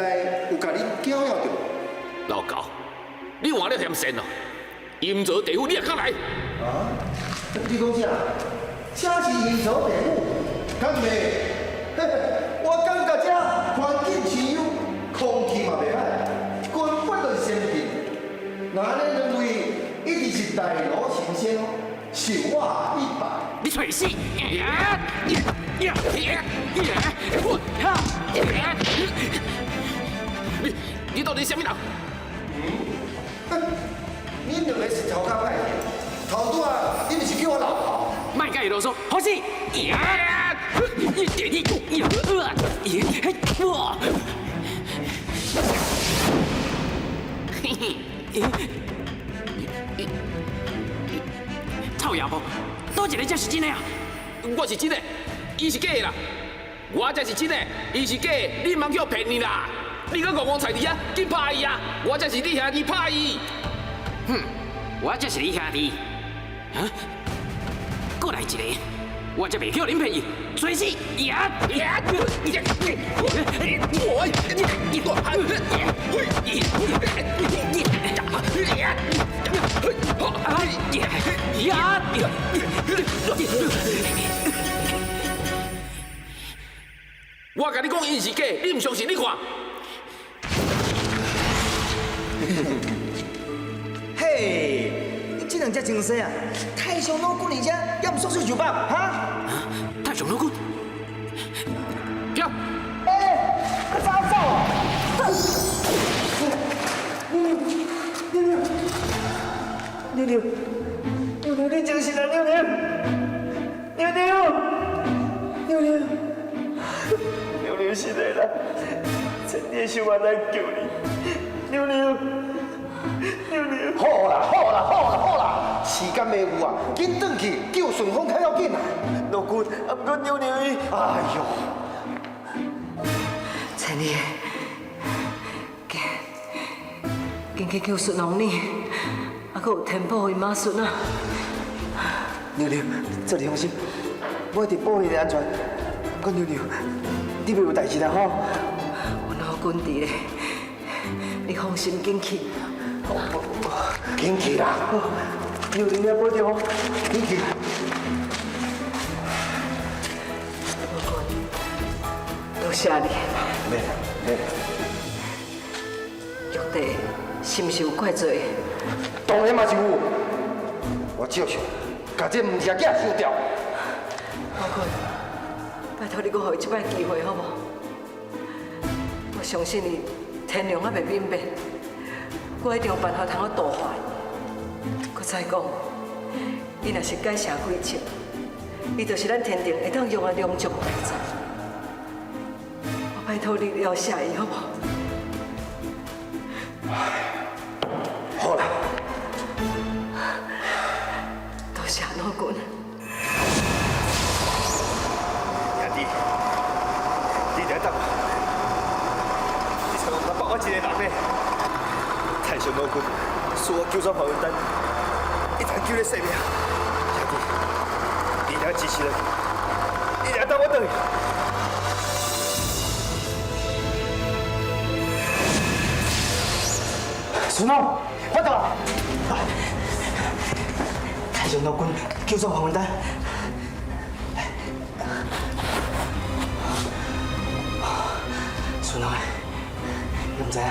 有共你搅扰著无？老狗，你换了嫌神哦？阴曹地府你也敢来？啊？你讲啥？这是阴曹地府，敢袂？我感覺這環境清幽，空氣嘛袂歹，根本就是仙境。那按呢兩位一定是大羅神仙哦，受我一拜。你揣死！你到底是啥物人？恁兩个是頭殼歹去，頭拄仔你毋是叫我老頭？莫共伊囉嗦，好死！臭牙婆，佗一个才是真的啊？我是真的，伊是假的啦。我才是真的，伊是假的，你毋通去骗伊啦！你阁戆戆菜伫遐，紧拍伊啊！我才是你兄弟，拍伊！哼，我才是你兄弟。啊？阁来一个，我才袂叫恁骗伊，揣死！呀呀！我共你讲，伊是假，你毋相信？你看。嘿，你這兩隻精神啊！太上老君而且猶毋束手就綁，哈？太上老君，跳！欸，快走走啊！妞妞，妞妞，妞妞，你精神啊，妞妞，妞妞，妞妞，妞妞是的啦，千里想法来救你，妞妞。好啦好啦好啦好啦，時間袂有啊，緊轉去救順風較要緊啊！老君，啊，毋過妞妞伊，哎喲，千里，緊緊去救順王呢，啊，閣有天寶伊媽孫啊！妞妞，這你放心，我一定保伊的安全。毋過妞妞，你袂有代誌啦吼？有老君佇咧，你放心緊去。緊去啦！妞妞，你保重哦，緊去。老君，多謝你。免免。玉帝是毋是有怪罪？當然嘛是有，我照常，共這毋聽囝收掉。老君，拜託你閣予伊一擺機會好無？我相信伊天良猶袂泯滅。我一定有辦法通好度化伊。閣再講，伊若是改邪歸正，伊就是咱天庭會當用的良將大才。我拜託你饒赦伊好無？好啦，多謝老君。兄弟，你佇等我，這次我放我一個人咧。太上老君，恕我救出黃文丹，一旦救你性命。兄弟，你得支持落去，你得等我轉去。孙龙，我到。太上老君救出黄文丹。孙龙，你毋知影？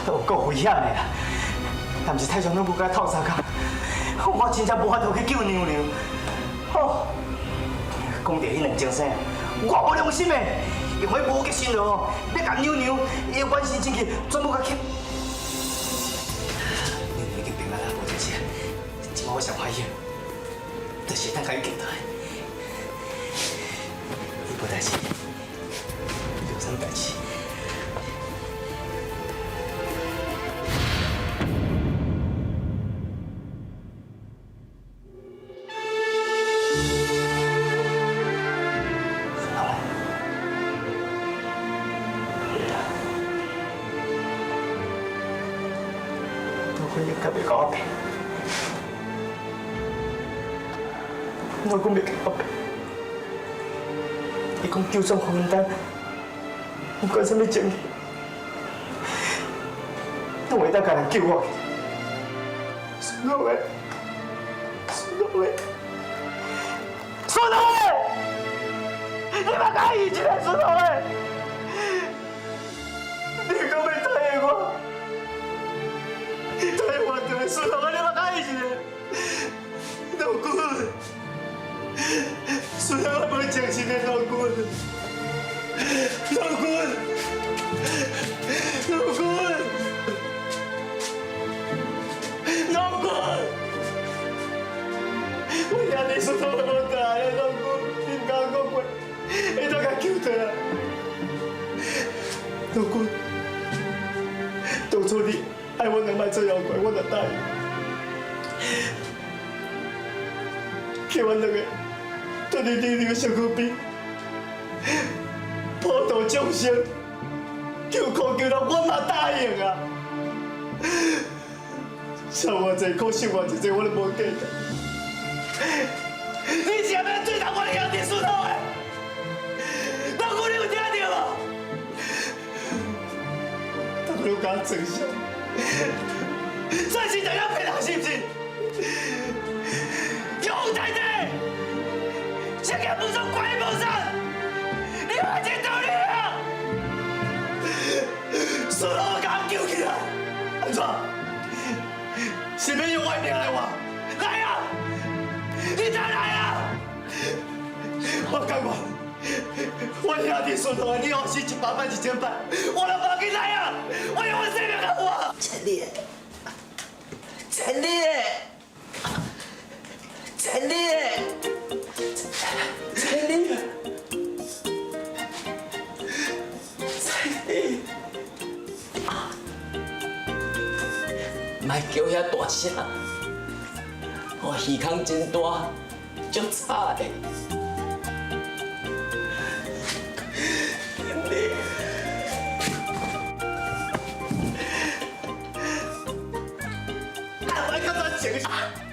有够危险的啦！但是太上老君共我斗相共，我真正无法度去救娘娘。哦，講著彼兩精生，我無良心的，用彼無吉神咯，欲共娘娘伊的元神精氣全部共吸。娘娘已經平安啦，無代誌。這擺我上歡喜，就是會當共伊救轉來。伊無代誌，有啥物代誌？老公袂共我骗，伊講救出黃文丹，不管啥物情形，攏會當共人救我。孫老的，孫老的，孫老的！你嘛佮伊一个孙头的，你阁欲答应我，答应我转来孙头的，你嘛佮伊一个，老君，孙头我无精神的老君，老君，老君，老君，我兄弟孙头的无转来，老君，你毋敢讲话。你都共救转来，老君，当初你爱我两摆做妖怪，我就答应。叫阮两个蹛伫你个身躯边，普度众生，救苦救难，我嘛答应啊。受偌济苦，受偌济，我都无计较。你是欲对待我的兄弟孙头的？老君，你有听到无？大哥，你有共我装傻？算是知影骗人是毋是？杨太太，释迦牟尼观音菩萨，你有这道理啊？孙头我共救起来，按怎？是欲用我的命来换？来啊！你再来啊！我感觉。我兄弟孙头，你予死100摆1000摆，我都无要紧来啊！我用我性命来换。千里，千里，千里，千里，千里，莫叫遐大声，我耳孔真大，足吵的。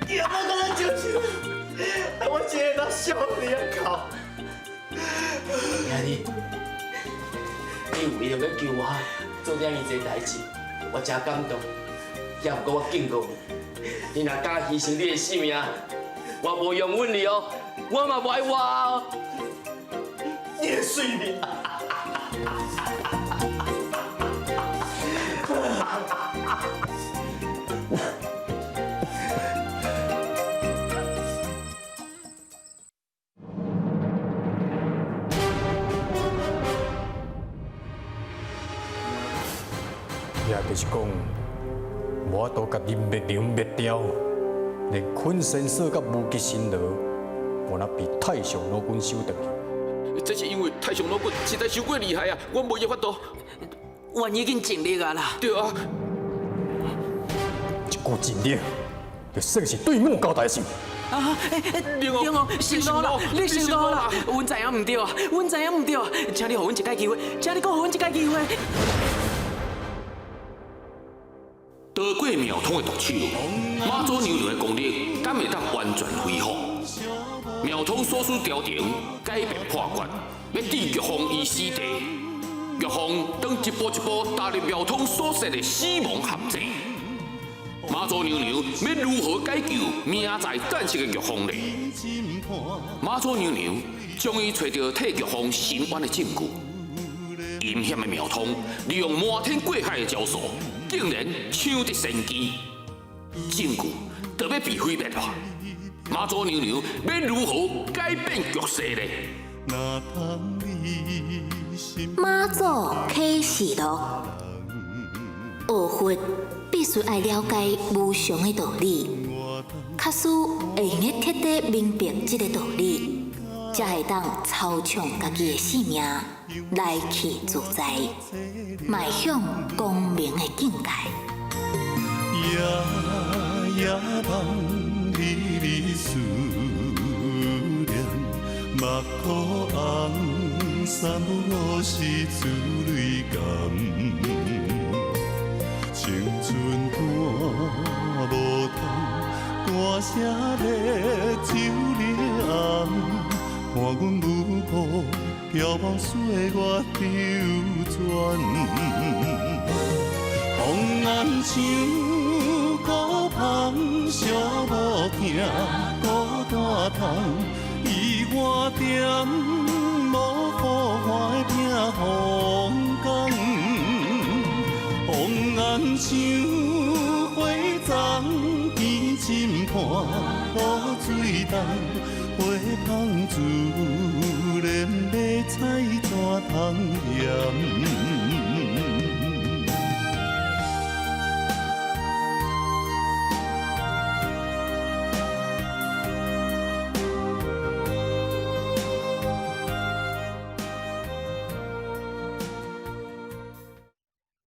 你阿妈讲咱就是，我一个人少年哭。兄弟，你有为了欲救我做遮尔济代志，我真感动。也毋过我警告你，你若敢牺牲你的性命，我无容忍你哦，我嘛无爱活哦。你的水面。也就是讲，无法度共林灭娘灭掉，连坤神社佮无极神罗，无那被太上老君收转去。这是因为太上老君实在伤过厉害啊，阮无伊法度。阮已经尽力啊啦。对啊。这句尽力，就算是对我交代是。啊！龙王，息怒啦！你息怒啦！阮知影毋对啊，阮知影毋对啊，请你予阮一摆机会，请你阁予阮一摆机会。逃过庙通的毒手，妈祖娘娘的功力敢会当完全恢复？庙通所施调停，改变破决，欲置玉凤于死地。玉凤当一步一步踏入庙通所设的死亡陷阱。妈祖娘娘欲如何解救命在旦夕的玉凤呢？妈祖娘娘终于揣著替玉凤伸冤的证据。阴险的庙通利用瞒天过海的招数，竟然抢得先机，证据就欲被毁灭了。妈祖娘娘欲如何改变局势呢？妈祖启示录，学佛必须爱了解无常的道理，假使会用得彻底明白这个道理，才会当操创家己的性命，来去自在，迈向光明的境界。夜夜梦里你思念，目眶红，三不五时珠泪干。青春伴无通，歌声咧酒里红，看阮舞步飘茫岁月流转。红颜像孤芳，寂寞行孤单通，伊我踮无风港，红红像火丛，天深看露水重，花香自然欲采怎通嫌？